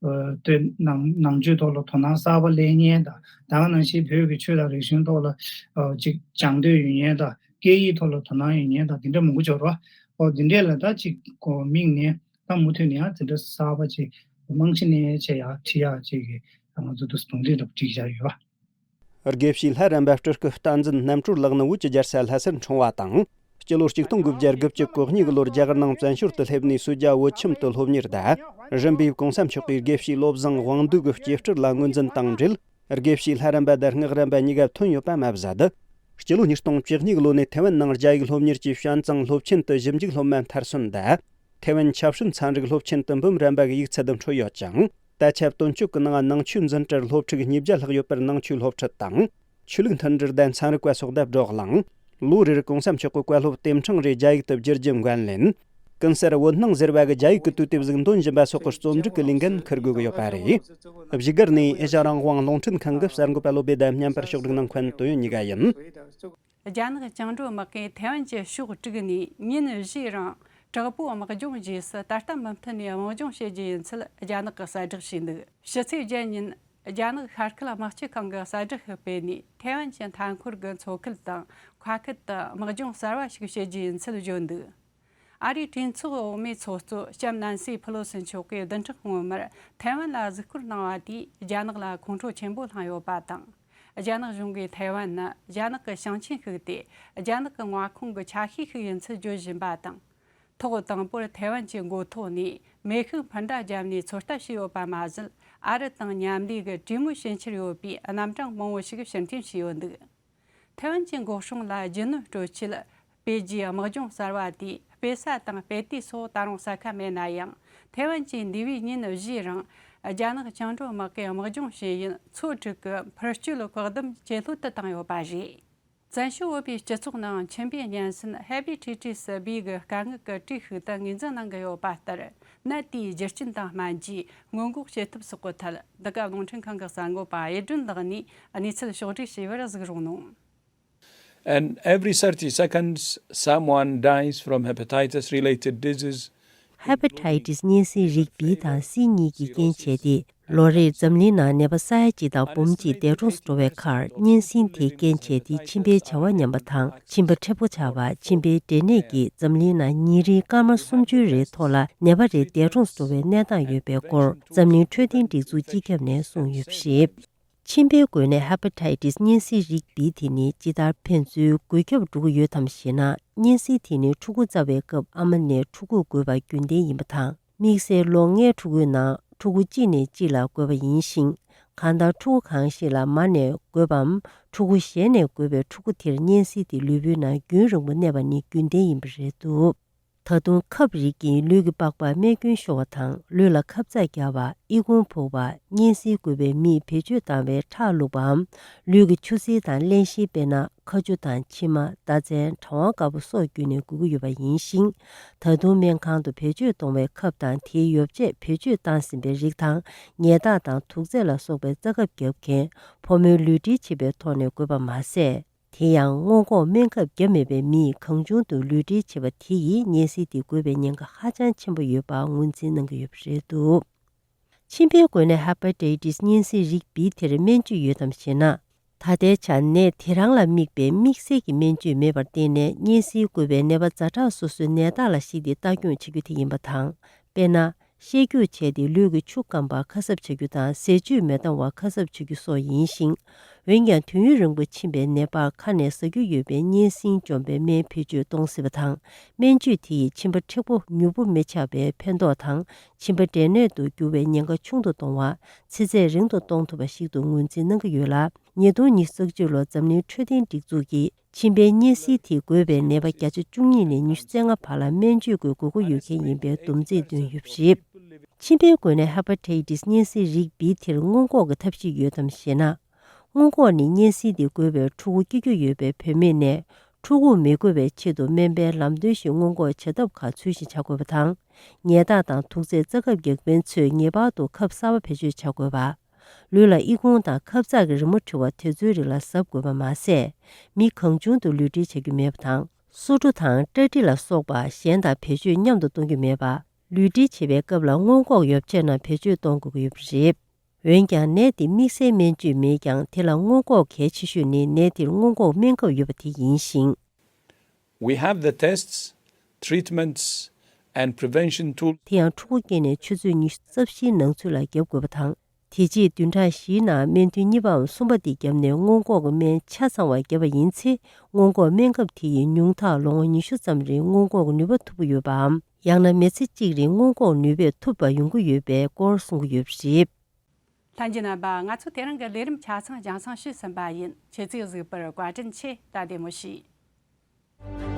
ཨ་དེ་ནང་ནང་ཆོས་ཐོག་ལ་དོ་སྣང་གསར་པ་སླེབས་མཁན་དང་། ད་ག་ནང་བཞིན་བོད་ཀྱི་ཆོས་དང་རིག་གཞུང་ཐོག་ལ་ཨ་ཅིག་སྦྱང་འདོད་ཡོད་མཁན་དང་། སྐད་ཡིག་ཐོག་ལ་དོ་སྣང་ཡོད་མཁན་དང་། དེ་འདྲ་མང་པོ་འབྱོར་བ། ཨོ་དེ་འདྲས་ལ་ད་ཅིག་གོ་དམིགས་ནས། ད་མུ་མཐུད་ནས་ཡང་དེ་འདྲ་གསར་པ་ཅིག་རྨང་གཞི་ནས་བྱས་ཡག་ཁྲིད་ཡག་ཅིག་གི་ང་ཚོ་འདུག་སེ་གདོང་ལེན་འདྲ་པོ་བསྒྲིགས་བཞག་ཡོད་པ། དགེ་བཤེས་ལྷ་རམས་པ་སྤྲུལ་སྐུ་བསྟན་འཛིན་རྣམ་གྲོལ་ལགས་ནི་བོད་ཀྱི་རྒྱལ་ས་ལྷ་སར་འཁྲུངས་པ་དང་། སྤྱི་ལོ་ཆིག་སྟོང་དགུ་བརྒྱ་དགུ་བཅུ་གོ་གཉིས་ཀྱི་ལོར་རྒྱ་གར་ནང་བཙན་བྱོལ་དུ་སླེབས་ནས་སུ་ཇཱ་བོད་ཁྱིམ་དུ་སློབ་གཉེར་དང་། རིམ་པས་གོང་ས་མཆོག་གིས་དགེ་བཤེས་བློ་བཟང་དབང་འདུས་ཀྱི་སྐྱེས་སྤྲུལ་ལ་ངོས་འཛིན་དང་འབྲེལ། དགེ་བཤེས་ལྷ་རམས་པ་དང་སྔགས་རམས་པ་གཉིས་ཀ་ཐོན་ཡོད་པ་མ་ཟད། སྤྱི་ལོ་ཉིས་སྟོང་བཅུ་གཉིས་ལོ་ནས་ཐའེ་ཝན་ནང་རྒྱ་ཡིག་སློབ་གཉེར་གྱི་དཔྱད་གཙང་སློབ་ཆེན་དུ་ཞིབ་འཇུག་སློབ་མ་མཐར་སོན་དང་། ཐའེ་ཝན་ཆབ་སྲིད་ཚན་རིག་སློབ་ཆེན་དུ་འབུམ་རམས་པ་གི་ཡིག་ཚད་འཕྲོད་ཡོད་ཅིང་། ད་ཆ་དོན་གཅོད་ཀྱི་ནང་ནང་ཆོས་འཛིན་གྲྭར་སློབ་ཕྲུག་ཉིས་བརྒྱ་ལྷག་ཡོད་པར་ནང་ཆོས་སློབ་ཁྲིད་དང་། ཆོས་ལུགས་མཐུན་སྒྲིལ་དང་ཚན་རིག་པ་སོགས་ལ་བགྲོ་གླེང་། ལོ་རེར་གོང་ས་མཆོག་གི་བཀའ་སློབ་ལྟེ་ཕྲེང་རེ་རྒྱ་ཡིག་ཏུ་བསྒྱུར་རྒྱུ་འགན་ལེན། ཀུན་གསལ་བོད་སྣང་ཟེར་བ་གི་རྒྱ་ཡིག་གི་དུས་དེབ་ཟིག་འདོན་བཞིན་པ་སོགས་ཀྱི་རྩོམ་སྒྲིག་གི་ལས་འགན་འཁུར་དགོས་ཀྱི་ཡོད་པ་རེད། བཞུགས་སྒར་ནས་ཨེ་ཤ་རང་དབང་རླུང་འཕྲིན་ཁང་གི་གསར་འགོད་པ་བློ་བྷེ་དང་མཉམ་པར་ཕྱོགས་སྒྲིག་གནང་མཁན་དོན་ཡོད་གཉིས་ཀ་ཡིན། རྒྱ་ནག་བཅིངས་འགྲོལ་དམག་གིས་ཐའེ་ཝན་གྱི་ཕྱོགས་དྲུག་ནས་ཉིན་བཞིའི་རིང་དྲག་པོའི་དམག་སྦྱོང་བྱས་སུ། ད་ལྟ་མུ་མཐུད་ནས་དམག་སྦྱོང་བྱེད་རྒྱུ་ཡིན་ཚུལ་རྒྱ་ནག་གིས་གསལ་བསྒྲགས་བྱས་འདུག། ཕྱི་ཚེས་བརྒྱད་ཉིན་རྒྱ་ནག་ཤར་ཁུལ་དམག་སྤྱི་ཁང་གིས་གསལ་བསྒྲགས་ཤིག་སྤེལ་ནས། ཐའེ་ཝན་གྱི་མཐའ་འཁོར་གྱི་མཚོ་ཁུལ་དང་མཁར་ཁུལ་དུ་དམག་སྦྱོང་གསར་བ་ཞིག་བྱེད་རྒྱུ་ཡིན་ཚུལ་བརྗོད་འདུག། ཨ་རིའི་གྲོས་ཚོགས་འོག་མའི་ཚོགས་གཙོ་ལྕམ་ནན་སི་ཕི་ལོ་སི་མཆོག་གིས་བདུན་ཕྲག་སྔོན་མར་ཐའེ་ཝན་ལ་གཟིགས་སྐོར་གནང་བ་དེས་རྒྱ་ནག་ལ་ཁོང་ཁྲོ་ཆེན་པོ་བསླངས་ཡོད་པ་དང་། རྒྱ་ནག་གཞུང་གིས་ཐའེ་ཝན་ནི་རྒྱ་ནག་གི་ཞིང་ཆེན་ཞིག་སྟེ། རྒྱ་ནག་གི་མངའ་ཁོངས་ཀྱི་ཆ་ཤས་ཤིག་ཡིན་ཚུལ་བརྗོད་བཞིན་པ་དང་། ཐོག་དང་པོར་ཐའེ་ཝན་གྱི་མགོ་ཐོག་ནས་མེ་ཤུགས་འཕུར་མདའ་བརྒྱབ་ནས་ཚོད་ལྟ་བྱས་ཡོད་པ་མ་ཟད། ཨ་རི་དང་མཉམ་ལས་ཀྱི་གྲོས་མོལ་བྱེད་འཆར་ཡོད་པའི་རྣམ་གྲངས་མང་པོ་ཞིག་ཕྱིར་འཐེན་བྱས་ཡོད་འདུག། ཐའེ་ཝན་གྱི་འགོག་སྲུང་ལ་རྒྱུ་ནོར་སྤྲོད་ཆེད་སྤེལ་རྒྱུའི་དམག་སྦྱོང་གསར་བ་དེས་ སྤེལ་ས་དང་སྤེལ་དུས་སོགས་ད་རུང་གསལ་ཁ་མེད་ན་ཡང་། ཐའེ་ཝན་གྱི་འདས་པའི་ཉིན་བཞིའི་རིང་རྒྱ་ནག་བཅིངས་འགྲོལ་དམག་གིས་དམག་སྦྱོང་བྱས་ཡུན་ཚོ་དྲུག་གི་འཕུར་སྐྱོད་བཀག་སྡོམ་ཇེ་ལྷོད་དུ་བཏང་ཡོད་པ་རེད། བཙན་བྱོལ་བོད་པའི་སྤྱི་ཚོགས་ནང་མཆིན་པའི་གཉན་སྲིན་Hepatitis B གི་དཀའ་ངལ་གྱི་གྲས་ཤིག་ཏུ་ངོས་འཛིན་གནང་གི་ཡོད་པ་ལྟར། ནད་དེའི་རྒྱུ་རྐྱེན་དང་སྨན་བཅོས་སྔོན་འགོག་བྱེད་ཐབས་སོགས་ཀྱི་ཐད། འདི་ག་རླུང་འཕྲིན་ཁང་གི་གསར་འགོད་པ་གཡུ་སྒྲོན་ལགས་ནས་གནས་ཚུལ་ཕྱོགས་བསྒྲིགས་བྱས་པར་གཟིགས་རོགས་གནང་། And every thirty seconds, someone dies from hepatitis related disease. Hepatitis གཉན་སྲིན་རིགས་B དང་C གཉིས་ཀྱིས་རྐྱེན་བྱས་ཏེ། ལོ་རེར་འཛམ་གླིང་ནང་ནད་པ་ས་ཡ་གཅིག་དང་འབུམ་གཅིག་འདས་གྲོངས་སུ་འགྲོ་བའི་ཁར། གཉན་སྲིན་དེས་རྐྱེན་བྱས་ཏེ་མཆིན་པའི་བྱ་བ་ཉམས་པ་དང་། མཆིན་པ་མཁྲེགས་པོ་ཆགས་པ། མཆིན་པའི་འབྲས་ནད་ཀྱིས་འཛམ་གླིང་ནང་ཉིན་རེའི་སྐར་མ་སུམ་ཅུའི་རིང་ཐོག་ལ་ནད་པ་རེ་འདས་གྲོངས་སུ་འགྲོ་བའི་གནས་སྟངས་ཡོད་པའི་སྐོར། འཛམ་གླིང་འཕྲོད་བསྟེན་སྒྲིག་འཛུགས་སྤྱི་ཁྱབ་ནས་གསུངས་ཡོད་པ་རེད། མཆིན་པའི་འགོས་ནད་Hepatitis གཉན་སྲིན་རིགས་B དེ་ནི་ཇི་ལྟར་ཕན་ཚུན་འགོས་ཁྱབ་འགྲོ་གི་ཡོད་དམ་ཞེ་ན། གཉན་སྲིན་དེ་ནི་ཕྲུ་གུ་བཙའ་བའི་སྐབས་ཨ་མ་ནས་ཕྲུ་གུར་འགོས་པ་རྒྱུན་ལྡན་ཡིན་པ་དང་། དམིགས་བསལ་ལོ་ལྔའི་ཕྲུ་གུའི་ནང་ཕྲུ་གུ་གཅིག་ནས་གཅིག་ལ་འགོས་པ་ཡིན་ཞིང་། གང་ལྟར་ཕྲུ་གུ་གང་ཞིག་ལ་མ་ནས་འགོས་པའམ། ཕྲུ་གུ་གཞན་ནས་འགོས་པའི་ཕྲུ་གུ་དེར་གཉན་སྲིན་དེ་ལུས་པོའི་ནང་རྒྱུན་རིང་པོ་གནས་པ་ནི་རྒྱུན་ལྡན་ཡིན་པ་རེད་འདུག་ད་དུང་ཁབ་རིགས་ཀྱིས་ལུས་ཀྱི་པགས་པར་རྨས་སྐྱོན་ཤོར་བ་དང་། ལུས་ལ་ཁབ་ཚགས་བརྒྱབ་པ། ཨི་ཁུང་ཕོག་པ། གཉན་སྲིན་འགོས་པའི་མིས་བེད་སྤྱོད་བཏང་བའི་ཁྲག་བླུགས་པའམ། ལུས་ཀྱི་ཆུ་སེར་དང་བརླན་གཤེར། དཔེར་ན། ཁ་ཆུ་དང་མཆིལ་མ། ཟླ་མཚན། གྲང་བ་དཀར་པོ་སོགས་བརྒྱུད་ནས་འགོས་ཀྱི་ཡོད་པ་ཡིན་ཞིང་། ད་དུང་སྨན་ཁང་དུ་བེད་སྤྱོད་གཏོང་བའི་ཁབ་དང་། དེའི་ཡོ་བྱད་བེད་སྤྱོད་བཏང་ཟིན་པའི་རིགས་དང་། ཉལ་ཐག་དང་དུག་རྫས་ལ་སོགས་པའི་རྩ་ཁབ་བརྒྱབ་མཁན་ཕོ་མོའི་ལུས་འབྲེལ་བྱེད་པའི་ཐོག་ནས་འགོས་པ་མ་ཟད། དེ་ཡང་སྔོན་འགོག་སྨན་ཁབ་བརྒྱབ་མེད་པའི་མིས་གང་བྱུང་དུ་ལུས་འབྲེལ་བྱེད་པ་དེ་ཡིས་གཉན་སྲིན་དེ་འགོས་པའི་ཉེན་ཁ་ཧ་ཅང་ཆེན་པོ་ཡོད་པ་ངོས་འཛིན་གནང་གི་ཡོད་པ་རེད་འདུག་མཆིན་པའི་འགོས་ནད་Hepatitis གཉན་སྲིན་རིགས་B དེར་སྨན་བཅོས་ཡོད་དམ་ཞེ་ན། ད་ལྟའི་ཆར་ནད་དེ་རང་ལ་དམིགས་པའི་དམིགས་བསལ་གྱི་སྨན་བཅོས་མེད་པར་བརྟེན་ནས། གཉན་སྲིན་འགོས་པའི་ནད་པ་ཛ་དྲག་སོ་སོའི་ནད་རྟགས་ལ་གཞིགས་ཏེ་ལྟ་སྐྱོང་བྱེད་རྒྱུ་དེ་ཡིན་པ་དང་། དཔེར་ན། བཤལ་རྒྱུག་བྱས་ཏེ་ལུས་ཀྱི་ཆུ་སྐམ་པ་ཁ་གསབ་བྱ་རྒྱུ་དང་། ཟས་བཅུད་མི་འདང་བ་ཁ་གསབ་བྱ་རྒྱུ་སོགས་ཡིན་ཞིང་། འོན་ཀྱང་དུས་ཡུན་རིང་པོ་ཕྱིན་པའི་ནད་པར་ཁ་ནས་ཟ་རྒྱུ་ཡོད་པའི་གཉན་སྲིན་འཇོམས་པའི་སྨན་བེད་སྤྱོད་གཏོང་སྲིད་པ་དང་། སྨན་བཅོས་དེ་ཡིས་མཆིན་པ་མཁྲེགས་པོ་མྱུར་པོ་མི་ཆགས་པའི་ཕན་ཐོགས་དང་། མཆིན་པ་འབྲས་ནད་དུ་འགྱུར་བའི་ཉེན་ཁ་ཆུང་དུ་གཏོང་བ། ཚེ་ཚད་རིང་དུ་གཏོང་ཐུབ་པ་ཞིག་ཏུ་ངོས་འཛིན་གནང་གི་ཡོད་ལ། ཉིས་སྟོང་ཉི་ཤུ་རྩ་གཅིག་ལོར་འཛམ་གླིང་འཕྲོད་བསྟེན་སྒྲིག་འཛུགས་ཀྱིས། མཆིན་པའི་གཉན་སྲིན་དེ་འགོས་པའི་ནད་པ་བརྒྱ་ཆ་བཅུ་གཉིས་ནས་ཉི་ཤུ་རྩ་ལྔ་བར་ལ་སྨན་བཅོས་ཀྱི་དགོས་མཁོ་ཡོད་མཁན་ཡིན་པའི་སྡོམ་རྩིས་བཏོན་ཡོད་པ་རེད། མཆིན་པའི་འགོས་ནད་Hepatitis གཉན་སྲིན་རིགས་B དེར་སྔོན་འགོག་གི་ཐབས་ཤེས་ཡོད་དམ་ཞེ་ན། སྔོན་འགོག་ནི་གཉན་སྲིན་དེ་འགོས་པའི་ཕྲུ་གུ་སྐྱེ་རྒྱུ་ཡོད་པའི་བུད་མེད་ནས་ཕྲུ་གུར་མི་འགོས་པའི་ཆེད་དུ་སྨན་པས་ལམ་སྟོན་བཞིན་སྔོན་འགོག་བྱ་ཐབས་ཁག་ཚུལ་བཞིན་བྱ་དགོས་པ་དང་། ཉལ་ཐག་དང་དུག་རྫས་རྩ་ཁབ་རྒྱག་མཁན་ཚོས་ངེས་པར་དུ་ཁབ་གསར་པ་བེད་སྤྱོད་བྱ་དགོས་པ། ལུས་ལ་ཨི་ཁུང་དང་ཁབ་ཚགས་ཀྱི་རི་མོ་བྲི་བ་དེ་ཚོའི་རིགས་ལ་གཟབ་དགོས་པ་མ་ཟད། མི་གང་བྱུང་དུ་ལུས་འབྲེལ་བྱ་རྒྱུ་མེད་པ་དང་། སོ་འཁྲུ་དང་སྐྲ་དྲི་ལ་སོགས་པ་གཞན་དང་བེད་སྤྱོད་མཉམ་དུ་གཏོང་རྒྱུ་མེད་པ། ལུས་འབྲེལ་བྱེད་པའི་སྐབས་ལ་སྔོན་འགོག་ཡོ་བྱད་རྣམས་བེད་སྤྱོད་གཏོང་དགོས་ཀྱི་ཡོད་པ་རེད། འོན་ཀྱང་ནད་དེ་དམིགས་བསལ་སྨན་བཅོས་མེད་ཀྱང་། དེ་ལ་སྔོན་འགོག་གལ་ཆེ་ཤོས་ནི་ནད་དེར་སྔོན་འགོག་སྨན་ཁབ་ཡོད་པ་དེ་ཡིན་ཞིང་། We have the tests, treatments, and prevention tools. དེ་ཡང་ཕྲུ་གུ་སྐྱེས་ནས་ཆུ་ཚོད་ཉི་ཤུ་རྩ་བཞིའི་ནང་ཚུད་ལ་བརྒྱབ་དགོས་པ་དང་། དེ་རྗེས་བདུན་ཕྲག་བཞིའི་ནང་སྨན་ཐུན་གཉིས་པའམ་གསུམ་པ་དེ་བརྒྱབ་ནས་སྔོན་འགོག་གི་སྨན་ཆ་ཚང་བ་བརྒྱབ་པ་ཡིན་ཚེ། སྔོན་འགོག་སྨན་ཁབ་དེ་ཡིས་ཉུང་མཐར་ལོ་ངོ་ཉི་ཤུ་ཙམ་རིང་སྔོན་འགོག་གི་ནུས་པ་ཐོབ་ཀྱི་ཡོད་པའམ། ཡང་ན་མི་ཚེ་གཅིག་རིང་སྔོན་འགོག་ནུས་པས་ཐུབ་པ་ཡོང་གི་ཡོད་པའི་སྐོར་གསུང་གི་ཡོད་པ་རེད། ལྷན་རྒྱས་རྣམ་པ། ང་ཚོ་དེ་རིང་གི་ལས་རིམ་ཆ་ཚང་རྒྱང་སྲིང་ཞུས་ཟིན་པ་ཡིན། ཁྱེད་ཚོས་གཟིགས་པར་བཀའ་དྲིན་ཆེ། ད་བདེ་མོ་བྱོས།